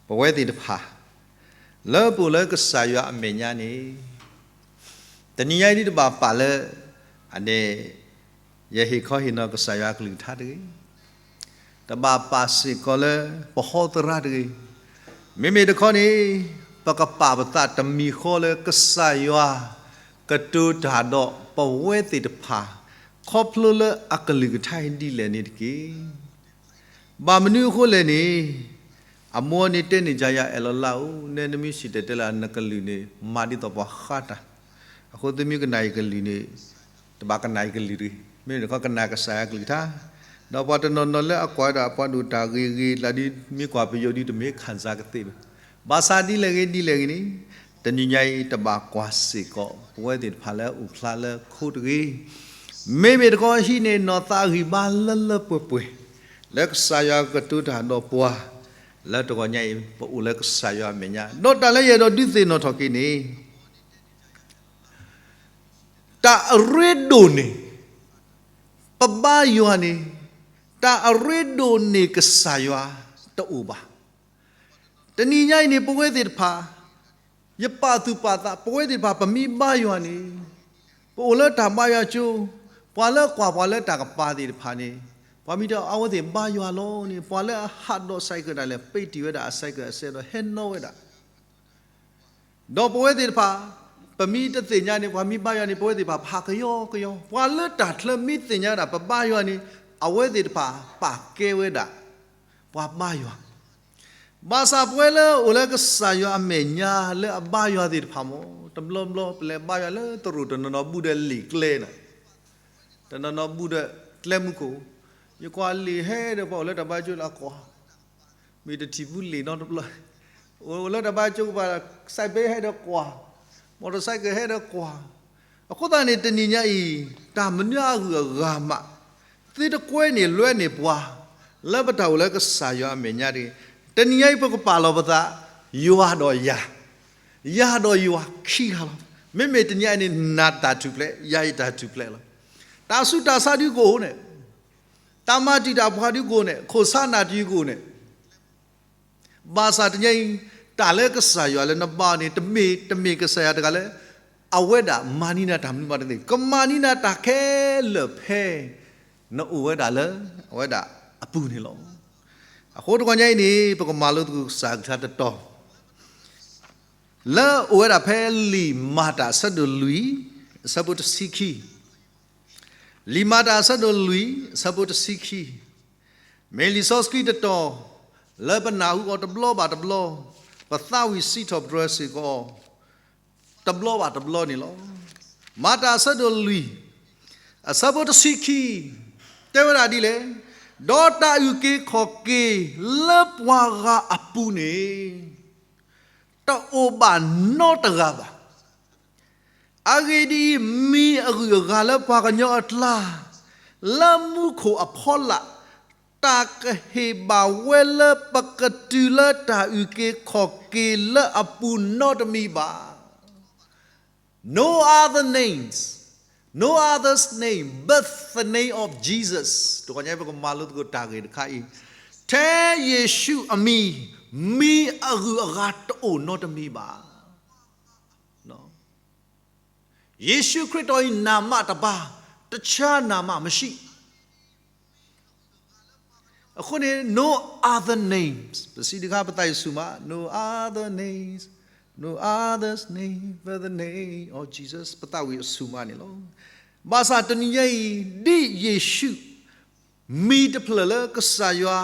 ပဝဲသ့ၣ်တဖၣ် လၢပအိၣ်လၢကစၢ်ယွၤအမဲာ်ညါန့ၣ် တနံၤညါအံၤဒ်တဘၣ်ပာ်လၢ အန့ၣ် ယဟ့ၣ်ခီဟ့ၣ်နီၤကစၢ်ယွၤအကလုၢ်ကထါတဂ့ၤ, တဘၣ်ပာ်စ့ၢ်ကီးလၢပဟီသရၣ်တဂ့ၤ, မ့မ့ၢ်တခီန့ၣ် ပကပာ်ပသးတမံၤဃီလၢကစၢ်ယွၤ ကတိၤတၢ်ဒီးပဝဲသ့ၣ်တဖၣ် ခီဖျိလၢအကလုၢ်ကထါအံၤဒ်လဲၣ်န့ၣ်တက့ၢ်. ဘၣ်မနုၤအဃိလဲၣ်န့ၣ် အမိၢ်န့ၣ်တဲန့ၣ် ယၤယၤအဲၣ်လီၤလၢအိၣ် နဲနမ့ၢ်စံၣ်တဲၤတဲလၢနကလုၢ်န့ၣ် မၤဒ်သိးပှၤဃါတၢ်, အဃိသုမ့ၢ်ကနၣ်ယကလုၢ်န့ၣ် တဘၣ်ကနၣ်ယကလုၢ်တဂ့ၤ, မ့မ့ၢ်တခီကနၣ်ကစၢ်ယွၤကလုၢ်ကထါ, ဒီးပှၤတနီၤနီၤလၢအကွၢ်ဝဲဒၣ်ပှၤဒိၣ်တၢ်ဂ့ၤဂ့ၤလၢဒ်မ့ၢ်ကွၢ်ပယိၣ်ဒ်တမ့ၢ်ခံစားကသ့ဘၣ်. ဘၣ်ဆၣ်ဒ်လဲၣ်ဂ့ၤဒ်လဲၣ်ဂ့ၤန့ၣ် တနံၤညါအံၤတဘၣ်ကွၢ်စ့ၢ်ကီး ပဝဲသ့ၣ်တဖၣ်လၢအအိၣ်ဖျါလၢခိတဂ့ၤ, မ့မ့ၢ်တခီဟံးန့ၢ်နီၢ်သးအဂံၢ်ဘါလၢလၢပှဲၤပှဲၤ လၢကစၢ်ယွၤကတိၤတၢ်ဒီးပှၤ လၢတဂီၤညါအံၤ ပအိၣ်လၢကစၢ်ယွၤအမဲာ်ညါ, ဒီးတၢ်လၢယအဲၣ်ဒိးဒုးသ့ၣ်နီၣ်ထီၣ်က့ၤန့ၣ် တၢ်အရ့ဒိၣ်န့ၣ် ပဘါယွၤန့ၣ် တၢ်အရ့ဒိၣ်န့ၢ်ကစၢ်ယွၤတအိၣ်ဘၣ်. တနံၤညါအံၤန့ၣ် ပဝဲသ့ၣ်တဖၣ် ယပာ်သူၣ်ပာ်သး ပဝဲသ့ၣ်တဖၣ် ပမ့ၢ်ဘါယွၤန့ၣ် ပအိၣ်လၢတၢ်ဘါယွၤကၠိ, ပှၤလၢကွၢ်ပှၤလၢတၢ်ကပၤသ့ၣ်တဖၣ်န့ၣ် ပှၤမ့ၢ်တဲအဝဲသ့ၣ်ဘါယွၤလီၤန့ၣ် ပှၤလၢအဟးဒီး cycle ဒၣ်လဲာ် ပ့တံၢ်ဝဲဒၣ်အ cycle အစဲးဒီးဟဲနီၣ်ဝဲဒၣ် ဒီးပဝဲသ့ၣ်တဖၣ် ပမ့ၢ်တသ့ၣ်ညါန့ၣ် ပှၤမ့ၢ်ဘါယွၤန့ၣ် ပဝဲသ့ၣ်တဖၣ် ပဟးကယီကယီ, ပှၤလၢတၢ်ချၢမ့ၢ်သ့ၣ်ညါဒၣ် ပဘါယွၤန့ၣ် အဝဲသ့ၣ်တဖၣ် ပာ်ကဲဝဲဒၣ် ပှၤဘါယွၤ. ဘၣ်ဆၣ်ပဝဲလၢအိၣ်လၢကစၢ်ယွၤအမဲာ်ညါလၢအဘါယွၤသ့ၣ်တဖၣ်မ့ၢ် တဘျီဘျီ ပလဲၤဘါယွၤလၢသရိာ်တနီၤနီၤ ဘူးဒီးလံာ်ကျဲန့ၣ် တနီၤနီၤဘူးဒီးကျဲမုၢ်ခိၣ်, ယကွၢ်လံာ်ဟဲဒီးပှၤအိၣ်လၢတၢ်ဘါယွၤကၠိလၢအကွၢ်, မ့ၢ်တထံၣ်ဘူးလံာ်နီတဘျီ, အိၣ်လၢတၢ်ဘါယွၤကၠိကပၤ စဲးဘ့ဟဲဒီးကွၢ်, မော်တော်ဆိုင်ကယ်ဟဲဒီးကွၢ်, အဃိသတးန့ၣ် တနံၤညါအံၤ တၢ်မနုၤအဂုၤအဂၤမး သုတကွဲန့ၢ်လွဲန့ၢ်ပှၤ လၢပတၢ်အိၣ်လၢကစၢ်ယွၤအမဲာ်ညါတဂ့ၤ. တနံၤညါအံၤ ပကပာ်လီၤပသး ယွၤဒီးယၤ ယၤဒီးယွၤခံဂၤလီၤ. မ့မ့ၢ်တနံၤအံၤန့ၣ် နတၢ်ထူၣ်ဖျဲး ယၤယတၢ်ထူၣ်ဖျဲးလီၤ. တၢ်ဆူးတၢ်ဆါဒုကအိၣ်န့ၣ်, တၢ်မၤတံာ်တာ်ပှၤဒုကအိၣ်န့ၣ်, ခိၣ်ဆါနၢ်တယုၢ်ကအိၣ်န့ၣ်, ဘၣ်ဆၣ်တနံၤအံၤ တၢ်လၢကစၢ်ယွၤလၢနဘါန့ၣ် တမ့ၢ် တမ့ၢ်ကစၢ်ယွၤတဂၤလၢ အဝဲဒၣ်မၤန့ၢ်နၤတၢ်မနုၤမးတသ့, ကမၤန့ၢ်နၤတၢ်ခဲလၢာ်ဖဲ နအိၣ်ဝဲဒၣ်လၢ အဝဲဒၣ်အပူၤန့ၣ်လီၤ. အဃိတဂီၤညါအံၤန့ၣ် ပကမၤလိသကိးကစၢ်ကလုၢ်ကထါတတီၤ လၢအအိၣ်ဝဲဒၣ်ဖဲလံာ်မၤတၢ်အဆၢဒိၣ်လွံၢ် အဆၢဖိတဆံခံ, လံာ်မၤတၢ်အဆၢဒိၣ်လွံၢ် အဆၢဖိတဆံခံ, မ့ၢ်လံာ်စီဆှံတတီၤ လၢပနၢ်ဟူအီၤတဘျီဘၣ်တဘျီ, ပသးဝံၣ်စံးထီၣ်ပတြၢၤစ့ၢ်ကီး တဘျီဘၣ်တဘျီန့ၣ်လီၤ. မၤတၢ်အဆၢဒိၣ်လွံၢ် အဆၢဖိတဆံခံ တဲဝဲဒၣ်ဒ်လဲၣ်, ဒီးတၢ်အုၣ်က့ၤခီၣ်က့ၤလၢပှၤဂၤအပူၤန့ၣ် တအိၣ်ဘၣ်နီတဂၤဘၣ်. အဂ့ၢ်ဒ်အံၤ, မံၤအဂုၤအဂၤလၢပှၤကညီအကျါ, လၢမူခိၣ်အဖီလာ်, တၢ်ကဟ့ၣ်ဘၣ်ဝဲလၢပကတုၤလၢတၢ်အုၣ်က့ၤခီၣ်က့ၤလၢအပူၤနီတမံၤဘၣ်. No other names, no other's name but the name of Jesus. တဂီၤညါပကမၤလိသကိးတၢ်ဂ့ၢ်တခါအံၤ, ထဲယ့ၣ်ၡူးအမံၤ, မံၤအဂုၤအဂၤတအိၣ်နီတမံၤဘၣ်. ယေရှုခရစ်တော်၏ နာမတစ်ပါး, တခြားနာမမရှိ. အဃိန့ၣ် no other names ပစံးတခါ ပသးဝံၣ်အဆူၣ်မး, no other names, no other's name but the name of Jesus ပသးဝံၣ်အဆူၣ်မးန့ၣ်လီၤ. ဘၣ်ဆၣ်တနံၤညါအံၤ ဒ်ယ့ၣ်ၡူး မံၤတဖျၢၣ်လၢကစၢ်ယွၤ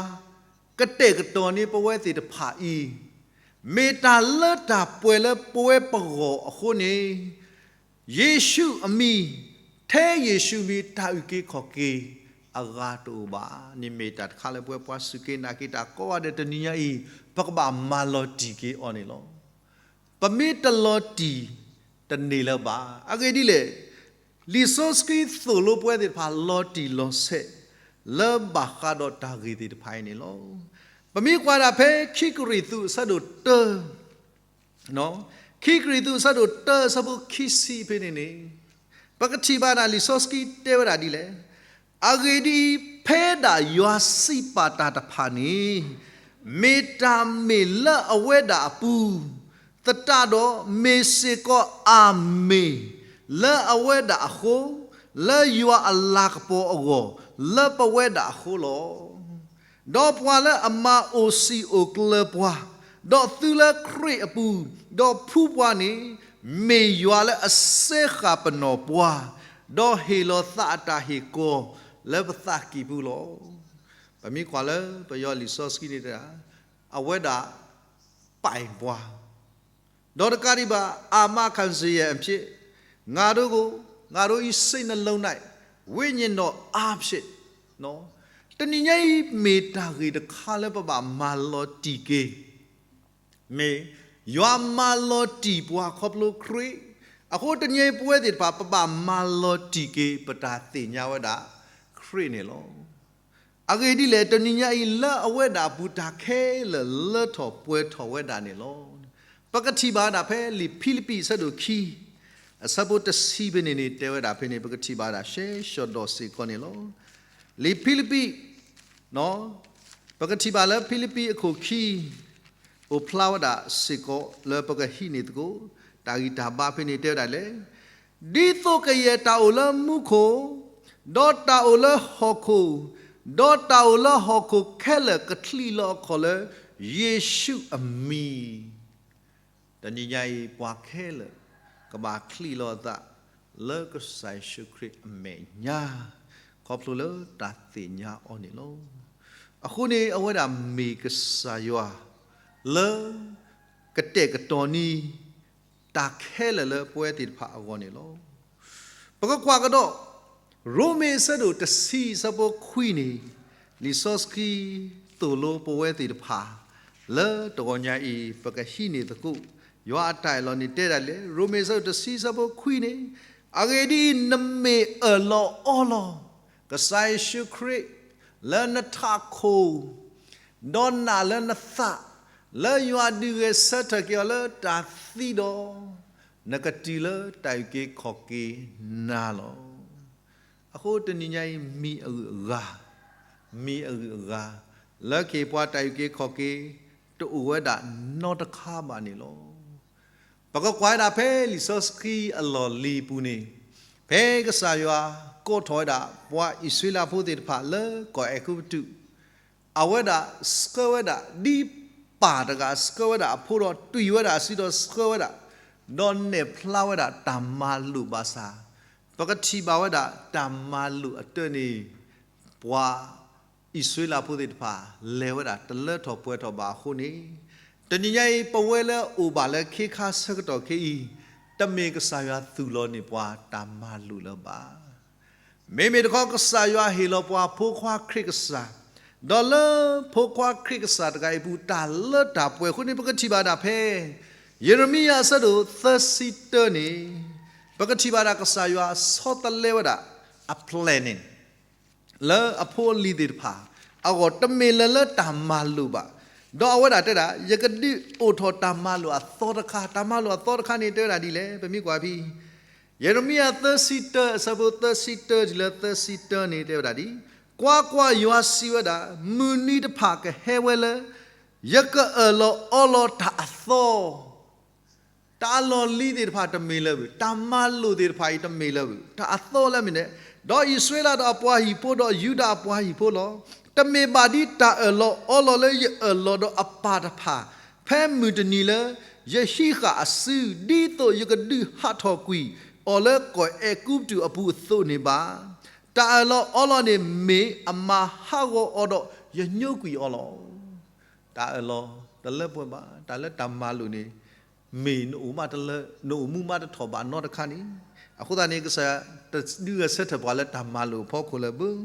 ကတဲာ်ကတီၤန့ၢ်ပဝဲသ့ၣ်တဖၣ်အံၤ, မ့ၢ်တၢ်လၢတၢ်ပှဲၤလၢပဝဲပဂီၢ်အဃိန့ၣ်, ယ့ၣ်ၡူးအမံၤ, ထဲယ့ၣ်ၡူးမံၤ တၢ်အုၣ်က့ၤခီၣ်က့ၤအဂၤတအိၣ်ဘၣ်န့ၣ် မ့ၢ်တၢ်တခါလၢပဝဲပှၤစူၢ်က့ၤနာ်က့ၤတၢ်ကိးဂၤဒဲးတနံၤညါအံၤ ပကဘၣ်မၤလီၤတံၢ်က့ၤအီၤန့ၣ်လီၤ. ပမ့ၢ်တလီၤတံၢ်တန့ၢ်လၢၤဘၣ်. အဂ့ၢ်ဒ်လဲၣ်, လံာ်စီဆှံသိၣ်လိပဝဲသ့ၣ်တဖၣ်လီၤတံၢ်လီၤဆဲး လၢဘၣ်ဃးဒီးတၢ်ဂ့ၢ်သ့ၣ်တဖၣ်အံၤန့ၣ်လီၤ. ပမ့ၢ်ကွၢ်ဒၣ်ဖဲခံကရံၣ်သူးအဆၢဒိၣ်တၢ ခံကရံၣ်သူးအဆၢဒိၣ်တၢအဆၢဖိခံဆံဖဲန့ၣ်န့ၣ်, ပကထံၣ်ဘၣ်ဒၣ်လံာ်စီဆှံတဲဝဲဒၣ်ဒ်လဲၣ်. အဂ့ၢ်ဒ်အံၤ, ဖဲဒၣ်ယွၤစံးပာ်တၢ်တဖၣ်န့ၣ်, မ့ၢ်တၢ်မ့ၢ်လၢအဝဲဒၣ်အပူၤ, သတးဒီးမ့ၢ်စ့ၢ်ကီးအၤမ့ၣ်လၢအဝဲဒၣ်အဃိ, လၢယွၤအလၤကပီၤအဂီၢ်, လၢပဝဲဒၣ်အဃိလီၤ. ဒီးပှၤလၢအမၤအိၣ်စံာ်အိၣ်ကျၢၤပှၤ, ဒီးသုလၢခရံာ်အပူၤ, ဒီးဖုပှၤန့ၣ်, မ့ၢ်ယွၤလၢအစဲဃာ်ပနီၢ်ပှၤ, ဒီးဟ့ၣ်လီၤသးအတၢ်ဟ့ၣ်ကီၤလၢပသးကံၢ်ပူၤလီၤ. ပမ့ၢ်ကွၢ်လၢပယီၤလံာ်စီဆှံန့ၣ်တဲဒၣ်, အဝဲဒၣ်ပာ်ပှၤ, ဒီးတကးဒံးဘၣ် အမခံရံအဖြစ်, ငါတို့ကို, ငါတို့၏ စိတ်နှလုံး၌ ဝိညာဉ်တော်အားဖြင့်, တနံၤညါအံၤ မ့ၢ်တၢ်ဂ့ၢ်တခါလၢပဘၣ်မၤလီၤတံၢ်က့ၤ, မ့ၢ်ယွၤမၤလီၤတံၢ်ပှၤခီဖျိခရံာ်, အဃိတနံၤညါအံၤပဝဲသ့ၣ်တဖၣ် ပဘၣ်မၤလီၤတံၢ်က့ၤ ပတၢ်သ့ၣ်ညါဝဲဒၣ်ခရံာ်န့ၣ်လီၤ. အဂ့ၢ်ဒ်လဲၣ်, တနံၤညါအံၤ လၢအဝဲဒၣ်အပူၤတၢ်ခဲလၢာ်လၢထီၣ်ပှဲၤထီၣ်ဝဲဒၣ်န့ၣ်လီၤ. ပကထံၣ်ဘၣ်ဒၣ်ဖဲလံာ်ဖံလံးပံးအဆၢဒိၣ်ခံ, အဆၢဖိတဆံဖဲန့ၣ်န့ၣ် တဲဝဲဒၣ်ဖဲန့ၣ် ပကထံၣ်ဘၣ်ဒၣ်ရှဲရှီၣ်ဒီးစ့ၢ်ကီးန့ၣ်လီၤ. လံာ်ဖံလံးပံး, ပကထံၣ်ဘၣ်လၢဖံလံးပံးအခိၣ်ခံ, အိၣ်ဖျါဝဲဒၣ်စ့ၢ်ကီးလၢပကဟံးန့ၢ်သကိး တၢ်ဂံၢ်တၢ်ဘါဖဲန့ၣ်တဲဝဲဒၣ်လဲၣ်. ဒ်သိးကယဲၢ်တၢ်အိၣ်လၢမူခိၣ်, ဒီးတၢ်အိၣ်လၢဟီၣ်ခိၣ်, ဒီးတၢ်အိၣ်လၢဟီၣ်ခိၣ်ခဲလၢာ်ကချံးလီၤအခီၣ်လၢယ့ၣ်ၡူးအမံၤ, တနံၤညါအံၤ ပှၤခဲလၢာ် ကဘၣ်ချံးလီၤအသးလၢကစၢ်ယ့ၣ်ၡူးခရံာ်အမဲာ်ညါ, ခီဖျိလၢတၢ်သ့ၣ်ညါအီၤန့ၣ်လီၤ. အဃိန့ၣ် အဝဲဒၣ်မ့ၢ်ကစၢ်ယွၤလၢ ကတဲာ်ကတီၤန့ၢ် တၢ်ခဲလၢာ်လၢပဝဲသ့ၣ်တဖၣ်အဂီၢ်န့ၣ်လီၤ. ပကကွၢ်ကဒီး ရိမ့ၤအဆၢဒိၣ်တဆံအဆၢဖိခွံန့ၣ်, လံာ်စီဆှံသိၣ်လိပဝဲသ့ၣ်တဖၣ် လၢတဂီၤညါအံၤ ပကဟံးန့ၢ်သကိး ယွၤအတၢ်အၢၣ်လီၤန့ၣ်တဲဒၣ်လဲၣ်. ရိမ့ၤအဆၢဒိၣ်တဆံအဆၢဖိခွံန့ၣ်, အဂ့ၢ်ဒ်အံၤ, နမ့ၢ်အၢၣ်လီၤအီလီၤ ကစၢ်ယ့ၣ်ၡူးခရံာ် လၢနထးခိၣ် ဒီးနာ်လၢနသး လၢယွၤဒုးဂဲၤဆၢထၢၣ်က့ၤအီၤလၢတၢ်သံဒီး, နကတုၤလၢတၢ်အုၣ်က့ၤခီၣ်က့ၤနၤလီၤ. အဃိတနံၤညါအံၤ မံၤအဂုၤအဂၤ, မံၤအဂုၤအဂၤ လၢကဟ့ၣ်ပှၤတၢ်အုၣ်က့ၤခီၣ်က့ၤ တအိၣ်ဝဲဒၣ်နီတခါဘၣ်န့ၣ်လီၤ. ပကကွၢ်ဝဲဒၣ်ဖဲလံာ်စီဆှံအလီၢ်လံၤအပူၤန့ၣ်, ဖဲကစၢ်ယွၤကိးထီၣ်ဝဲဒၣ် ပှၤအံၣ်စရ့လးဖိသ့ၣ်တဖၣ်လၢကီၢ်အဲၤကူပတူး, အဝဲဒၣ်ဆှၢဝဲဒၣ်ဒ်ပၢ်တဂၤဆှၢဝဲဒၣ်အဖိဒီး တွံၢ်ဝဲဒၣ်အစုဒီးဆှၢဝဲဒၣ်, ဒီးနဲၣ်ဖျါဝဲဒၣ်တၢ်မၤလိာ်ဘၣ်ဆၣ်, ပကထံၣ်ဘၣ်ဝဲဒၣ်တၢ်မၤလိာ်အတၢန့ၣ်, ပှၤ အံၣ်စရ့လးဖိသ့ၣ်တဖၣ် လဲၤဝဲဒၣ်တလၢထီၣ်ပှဲၤထီၣ်ဘၣ်အဃိန့ၣ်, တနံၤညါအံၤ ပဝဲလၢအအိၣ်ဘၣ်လၢခ့ခါဆၢကတီၢ်ခဲအံၤ, တမ့ၢ်ကစၢ်ယွၤသူၣ်လီၤန့ၢ်ပှၤတၢ်မၤလိာ်လၢၤဘၣ်. မ့မ့ၢ်တခီ ကစၢ်ယွၤဟ့ၣ်လီၤပှၤဖိခွါခရံာ်ကစၢ်, ဒီးလၢဖိခွါခရံာ်ကစၢ်တဂၤအံၤအပူၤ တၢ်လၢတၢ်ပှဲၤအဃိန့ၣ် ပကထံၣ်ဘၣ်ဒၣ်ဖဲ ယံးရမံယၤအဆၢဒိၣ်သၢဆံတၢန့ၣ်, ပကထံၣ်ဘၣ်ဒၣ်ကစၢ်ယွၤဆီတလဲဝဲဒၣ်အ plan န့ၣ် လၢအဖိအလံၤသ့ၣ်တဖၣ်အဂီၢ် တမ့ၢ်လၢၤလၢတၢ်မၤလိာ်ဘၣ်. ဒီးအဝဲဒၣ်တဲဒၣ် ယကဒုးအိၣ်ထီၣ်တၢ်မၤလိာ်အသီတခါ, တၢ်မၤလိာ်အသီတခါန့ၣ် တဲဝဲဒၣ်ဒ်လဲၣ်, ပမ့ၢ်ကွၢ်ဖဲ ယံးရမံယၤသၢဆံတၢ အဆၢဖိသၢဆံတၢတုၤလၢသၢဆံတၢန့ၣ် တဲဝဲဒၣ်ဒ်, ကွၢ်ကွၢ်, ယွၤစံးဝဲဒၣ်, မုၢ်နံၤတဖၣ်ကဟဲဝဲလၢ ယကအၢၣ်လီၤအီလီၤတၢ်အသီ တၢ်အလီၢ်လံၤသ့ၣ်တဖၣ်တမ့ၢ်လၢၤဘၣ်, တၢ်မၤလိာ်သ့ၣ်တဖၣ်အံၤတမ့ၢ်လၢၤဘၣ်, တၢ်အသီလၢမ့ၢ်န့ၣ်, ဒီးအံၣ်စရ့လးဒီးအပှၤဟံၣ်ဖိဒီးယူဒၤအပှၤဟံၣ်ဖိလီၤ. တမ့ၢ်ဘၣ်ဒ်တၢ်အၢၣ်လီၤအီလီၤလၢယအၢၣ်လီၤဒီးအပၢ်တဖၣ်, ဖဲမုၢ်တနံၤလၢ ယဟံးဃာ်အစု, ဒ်သိးယကဒုးဟးထီၣ်ကွံာ်အီၤလၢကီၢ်အဲၤကူပတူးအပူၤအသိးန့ၣ်ဘၣ်. တၢ်အၢၣ်လီၤအီလီၤန့ၣ် မ့ၢ်အမၤဟးဂီၤအီၤဒီးယညိကွံာ်အီၤလီၤ. တၢ်အၢၣ်လီၤတလၢပှဲၤဘၣ်, တၢ်လၢတၢ်မၤလိာ်န့ၣ် မ့ၢ်နအိၣ်မးတလၢ, နအိၣ်မူမးတထီၣ်ဘၣ်နီတခါန့ၣ်, အဃိသတးန့ၣ် ကစၢ်ယွၤတဒုးဂဲၤဆၢထၢၣ်ပှၤလၢတၢ်မၤလိာ်အဖီခိၣ်လၢၤဘၣ်.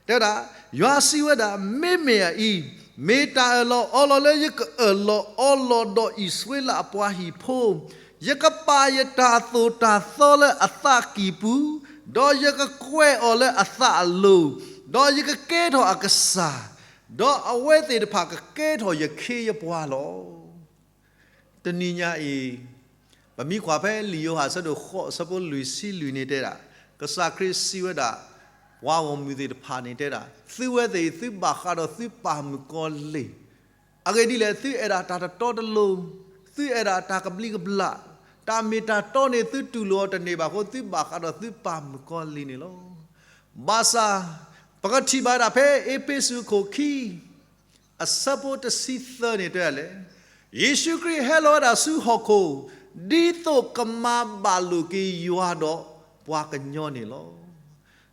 တဲဝဲဒၣ်, ယွၤစံးဝဲဒၣ်, မ့မ့ၢ်အအံၤ, မ့ၢ်တၢ်အၢၣ်လီၤအီလီၤလၢယကအၢၣ်လီၤအီလီၤဒီးအံၣ်စရ့လးအပှၤဟံၣ်ဖိ, ယကပာ်ယတၢ်သိၣ်တၢ်သီလၢအသးကံၢ်ပူၤ, ဒီးယကကွဲးအီၤလၢအသးအလိၤ, ဒီးယကကဲထီၣ်အကစၢ်, ဒီးအဝဲသ့ၣ်တဖၣ်ကကဲထီၣ်ယခ့ယပှၤလီၤ. တနံၤညါအံၤ, ပမ့ၢ်ကွၢ်ဖဲလံာ်ယိၤဟၣ်အဆၢဒိၣ်ဃိးအဆၢဖိလွံၢ်ဆံလွံၢ်န့ၣ်တဲဒၣ်, ကစၢ်ခရံာ်စံးဝဲဒၣ်, ပှၤဂီၢ်မုၢ်သ့ၣ်တဖၣ်န့ၣ်တဲဒၣ်, သုဝဲသ့ၣ်အံၤ သုဘၣ်ဃးဒီးသုပၢ်မုၣ်ကီၤလံၢ် အဂ့ၢ်ဒ်လဲၣ်, သုအဲၣ်ဒၣ်တၢ်တတီတလိၤ, သုအဲၣ်ဒၣ်တၢ်ကဘျံးကဘျၣ်, တၢ်မ့ၢ်တၢ်တီန့ၣ် သုတူၢ်လိာ်အီၤတန့ၢ်ဘၣ်အဃိ သုဘၣ်ဃးဒီးသုပၢ်မုၣ်ကီၤလံၢ်န့ၣ်လီၤ. ဘၣ်ဆၣ် ပကထံၣ်ဘၣ်ဒၣ်ဖဲအ့းဖ့းစူးအခိၣ်ခံ အဆၢဖိတဆံသၢန့ၣ်တဲဒ်လဲၣ်, ယ့ၣ်ၡူးခရံာ်ဟဲလီၤဝဲဒၣ်ဆူဟီၣ်ခိၣ် ဒ်သိးကမၤဘၣ်လိာ်က့ၤယွၤဒီးပှၤကညီန့ၣ်လီၤ.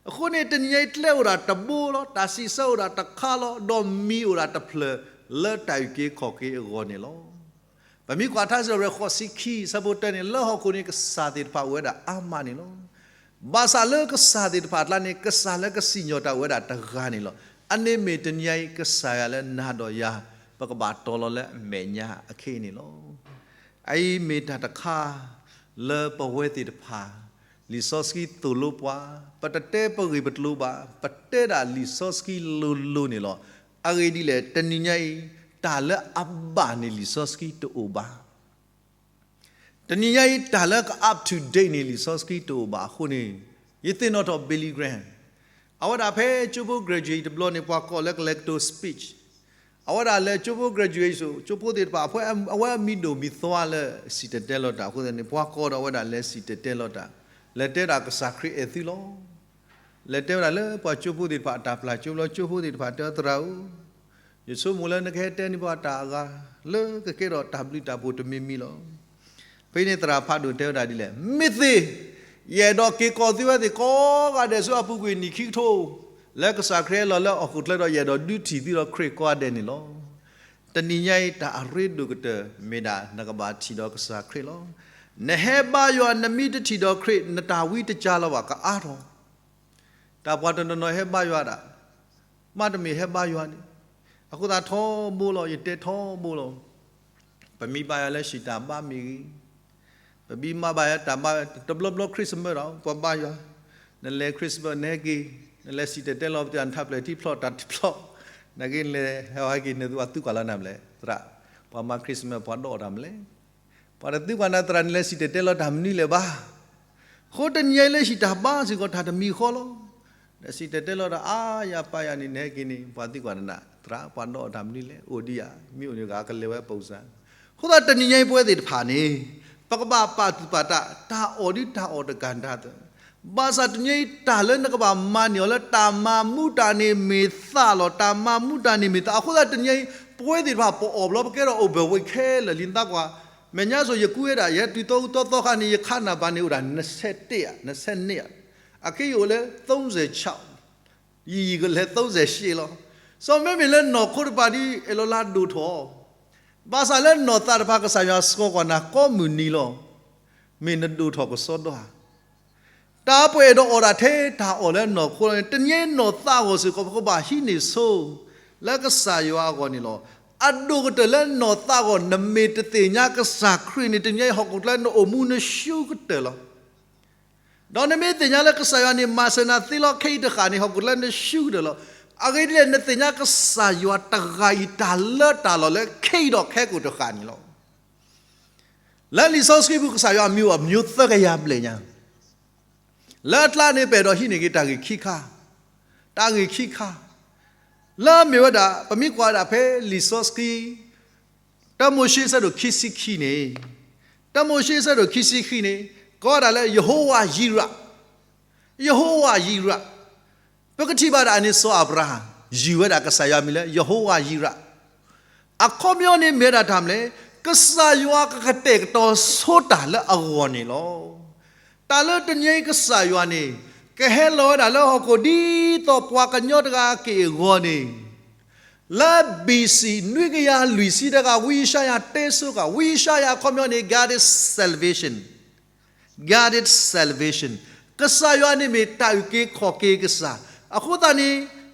အဃိန့ၣ် တနံၤညါအံၤကျဲအိၣ်ဒၣ်တဘိလီၤ, တၢ်စံးဆၢအိၣ်ဒၣ်တခါလီၤ, ဒီးမံၤအိၣ်ဒၣ်တဖျၢၣ်လၢတၢ်အုၣ်က့ၤခီၣ်က့ၤအဂီၢ်န့ၣ်လီၤ. ပမ့ၢ်ကွၢ်ထါစံးထီၣ်ပတြၢၤဃိးဆံခံ ဆၢဖိတၢန့ၣ် လၢဟီၣ်ခိၣ်န့ၣ် ကစၢ်သ့ၣ်တဖၣ်အိၣ်ဝဲဒၣ်အါမးန့ၣ်လီၤ. ဘၣ်ဆၣ်လၢကစၢ်သ့ၣ်တဖၣ်အကျါန့ၣ် ကစၢ်လၢကစံၣ်ညီၣ်တၢ်အိၣ်ဝဲဒၣ်တဂၤန့ၣ်လီၤ. အန့ၣ်မ့ၢ်တနံၤညါအံၤ ကစၢ်ယွၤလၢနၤဒီးယၤ ပကဘၣ်တီၤလီၤလၢအမဲာ်ညါအခဲအံၤန့ၣ်လီၤ. အအံၤမ့ၢ်တၢ်တခါ လၢပဝဲသ့ၣ်တဖၣ် လံာ်စီဆှံသိၣ်လိပှၤ, ပတတဲပဂ့ၢ်ပကျိၤဘၣ်, ပတဲဒၣ်လံာ်စီဆှံလိၤလိၤန့ၣ်လီၤ. အဂ့ၢ်ဒ်လဲၣ်, တနံၤညါအံၤ တၢ်လၢအဘၣ်န့ၣ်လံာ်စီဆှံတအိၣ်ဘၣ်. တနံၤညါအံၤ တၢ်လၢက up to date န့ၣ် လံာ်စီဆှံတအိၣ်ဘၣ်အဃိန့ၣ်, ယသ့ၣ်နီၣ်ထီၣ် Billy Graham, အဝဲဒၣ်ဖဲကၠိဖိ graduate တဘျီန့ၣ် ပှၤကိးလၢ ကလဲၤကတိၤ speech, အဝဲဒၣ်လဲၤကၠိဖိ graduate ဆိး ကၠိဖိသ့ၣ်တဖၣ် အဝဲအမံၤဒိၣ်မံၤသွါလၢစံၣ်တဲၤတဲလီၤတၢ်အဃိသတးန့ၣ် ပှၤကိးဒီးအဝဲဒၣ်လဲၤစံၣ်တဲၤတဲလီၤတၢ်, လဲၤတဲဒၣ်ကစၢ်ခရံာ်အဲၣ်သုလီၤ. လဲၤတဲဝဲဒၣ်လၢပှၤကၠိဖိသ့ၣ်တဖၣ်အတၢ်ပျၢ်ကၠိဘျီ ကၠိဖိသ့ၣ်တဖၣ်တဲ သရၣ်ဧၢ, ယဆိကမိၣ်လၢနကဟဲတဲန့ၢ်ပှၤတၢ်အဂၤ လၢကကဲထီၣ်တၢ်ဘျုးတၢ်ဖှိၣ်တမံၤမံၤလီၤ. ဖဲန့ၣ်သရၣ်ဖးဒိၣ်တဲဝဲဒၣ်ဒ်လဲၣ်, မ့ၢ်သ့, ယအဲၣ်ဒိးက့ၤကိးသုဝဲသ့ၣ်ကိးဂၤဒဲးဆူအပူၤကွံာ်နံၣ်ခံကထိ, လၢကစၢ်ခရံာ်ဟဲလီၤလၢဟီၣ်ခိၣ်ချၢဒီး ယအဲၣ်ဒိးဒုးထံၣ်သုဒီးခရံာ်ကိးဂၤဒဲးန့ၣ်လီၤ. တနံၤညါအံၤတၢ်အရ့ဒိၣ်ကတၢၢ်မ့ၢ်ဒၣ်နကဘၣ်ထံၣ်ဒီးကစၢ်ခရံာ်လီၤ. နဟဲဘါယွၤ နမ့ၢ်တထံၣ်ဒီးခရံာ် နတၢ်ဝံတကါလီၤဘၣ်ကအါထီၣ် တၢ်ပှၤတနီၤနီၤဟဲဘါယွၤဒၣ်, မ့တမ့ၢ်ဟဲဘါယွၤန့ၣ်, အဃိသတးထီဘိလီၤ, ယတဲထီဘိလီၤ. ပမ့ၢ်ဘါယွၤလၢဟံၣ်တၢ်ဘါမ့ၢ်ဂ့ၤ, ပမ့ၢ်မၤဘါယွၤတၢ်ဘါ, တဘျီဘျီ Christmas ဒီး ပှၤဘါယွၤ, နလဲၤ Christmas နဟဲက့ၤ, နလဲၤစံၣ်တဲၤတဲလီၤပသး နထးပျဲၢ်ထံဖျီၣ်တၢ်ထံဖျီၣ်, နက့ၤနလဲၤဟဲက့ၤ နသူၣ်ပှၤသူကွၢ်လီၤနၤမလဲၣ်, သရၣ်, ပှၤမၤ Christmas ပှၤဒိးအီၣ်တၢ်မလဲၣ် ပှၤတသံကွၢ်နၤ သရၣ် နလဲၤစံၣ်တဲၤတဲလီၤတၢ်မနုၤလဲၣ်ဘၣ်. အဃိတနံၤညါအံၤလၢဟံၣ်တၢ်ဘါစ့ၢ်ကီး တၢ်တမံၤဃီလီၤ. နစံၣ်တဲၤတဲလီၤတၢ်အါယၤပာ်ယၤန့ၣ် နဟဲက့ၤန့ၣ် ပှၤသံကွၢ်နၤ သရၣ် ပှၤဒိးအီၣ်တၢ်မနုၤလဲၣ်, အိၣ်ဒံးဧါ, မ့ၢ်အိၣ်န့ၣ်ဂၤကလဲၤဝဲ ပုံစံ. အဃိသတးတနံၤညါအံၤပဝဲသ့ၣ်တဖၣ်န့ၣ် ပကဘၣ်ပာ်သူၣ်ပာ်သး တၢ်အီၣ်ဒုးတၢ်အီၣ်တကၢၢ်တၢ်သၢ ဘၣ်ဆၣ်တနံၤညါအံၤ တၢ်လၢနကဘၣ်မၤန့ၢ်အီၤလၢတၢ်မၤမူတၢ်န့ၣ်မ့ၢ်သးလီၤ, တၢ်မၤမူတၢ်န့ၣ်မ့ၢ်သး. အဃိသတးတနံၤညါအံၤ ပဝဲသ့ၣ်တဖၣ်ပအီၣ်ဘျီ ပကဲထီၣ် overweight ခဲလၢာ်လံ နသးကွၢ်. မဲာ်ညါစိၤယကူဝဲဒၣ် ယဲတုၤသီဃုသီသီခါန့ၣ် ယခါနၢ်ပၢၢ်န့ၣ်အိၣ်ဒၣ် နဆဲးတ့ၢ်ဧါ, နဆဲးန့ၢ်ဧါ. အခဲအံၤအိၣ်လၢ သုံးဆယ်ခြောက်, ယံာ်ကလဲၤ သုံးဆယ်ရှစ်လီၤ. စီၤမ့မ့ၢ်လၢနီၢ်ခိတဖၣ်ဒီး အဲၣ်လီၤလၢဒိၣ်ထီၣ် ဘၣ်ဆၣ်လၢနီၢ်သးတဖၣ် ကစၢ်ယွၤဆှီကွၢ်နၤကိးမုၢ်နံၤလီၤ. မ့ၢ်နဒိၣ်ထီၣ်ကစီဒီဧါ. တၢ်ပှဲၤဒီးအီၣ်ဒၣ်ထဲတၢ်အီၣ်လၢနီၢ်ခိလီၤန့ၣ် တနံၤညါအံၤနီၢ်သးဂီၢ်စ့ၢ်ကီး ပကဘၣ်ဟံးန့ၢ်ဆိ လၢကစၢ်ယွၤအဂီၢ်န့ၣ်လီၤ. အဒိၣ်ကတၢၢ်လၢနီၢ်သးဂီၢ် နမ့ၢ်တသ့ၣ်ညါကစၢ်ခရံာ်န့ၣ် တနံၤညါအံၤ ဟီၣ်ခိၣ်ချၢနအိၣ်မူနရှုံးကတၢၢ်လီၤ. ဒီးနမ့ၢ်သ့ၣ်ညါလၢကစၢ်ယွၤန့ၣ် မၤစၢၤနၤသ့လီၤ ခဲအံၤတဃၣ်န့ၣ် ဟီၣ်ခိၣ်ချၢနရှုံးကတၢၢ်လီၤ. အဂ့ၢ်ဒ်လဲၣ် နသ့ၣ်ညါကစၢ်ယွၤတဂၤအံၤ တၢ်လၢတၢ်လီၢ်လၢခဲအံၤဒီးခဲကိာ်တဃၣ်န့ၣ်လီၤ. လၢလံာ်စီဆှံပူၤ ကစၢ်ယွၤအမံၤအိၣ် အမျိုးသၢကယၤဘျဲၣ်ညါ, လၢအကျါန့ၣ် ပအဲၣ်ဒိးဟံးန့ၢ်က့ၤတၢ်ဂ့ၢ်ခံခါ, တၢ်ဂ့ၢ်ခံခါ, လၢအမ့ၢ်ဝဲဒၣ် ပမ့ၢ်ကွၢ်ဝဲဒၣ်ဖဲလံာ်စီဆှံ တၢမိၤၡ့ဆၢဒိၣ်ခံဆံခံန့ၣ်, တၢမိၤၡ့ဆၢဒိၣ်ခံဆံခံန့ၣ် ကိးဝဲဒၣ်လၢ ယဟိဝၤယံရး, ယဟိဝၤယံရး. ပကထံၣ်ဘၣ်ဒၣ်န့ၣ် စီၤအၤဘြၤဟၣ် ယုၢ်ဝဲဒၣ်ကစၢ်ယွၤအမံၤလၢ ယဟိဝၤယံရး. အခီပညီန့ၣ်မ့ၢ်ဝဲဒၣ်တၢ်မနုၤလဲၣ်, ကစၢ်ယွၤကကတဲာ်ကတီၤဆိတၢ်လၢအဂီၢ်န့ၣ်လီၤ. တၢ်လၢတနံၤအံၤကစၢ်ယွၤန့ၣ် ကဟဲလီၤဝဲဒၣ်လၢဟီၣ်ခိၣ်ဒ်သိးပှၤကညီတဂၤအက့ၢ်အဂီၤန့ၣ် လၢ ဘီၣ်စံၣ် နွံကယၤလွံၢ်ဆံတဂၤ ဝံယၡါယၤတဲဆိကၤ, ဝံယၡါယၤအခီပညီန့ၣ် God is salvation, God is salvation. ကစၢ်ယွၤန့ၣ်မ့ၢ်တၢ်အုၣ်က့ၤခီၣ်က့ၤကစၢ်. အဃိသတးန့ၣ်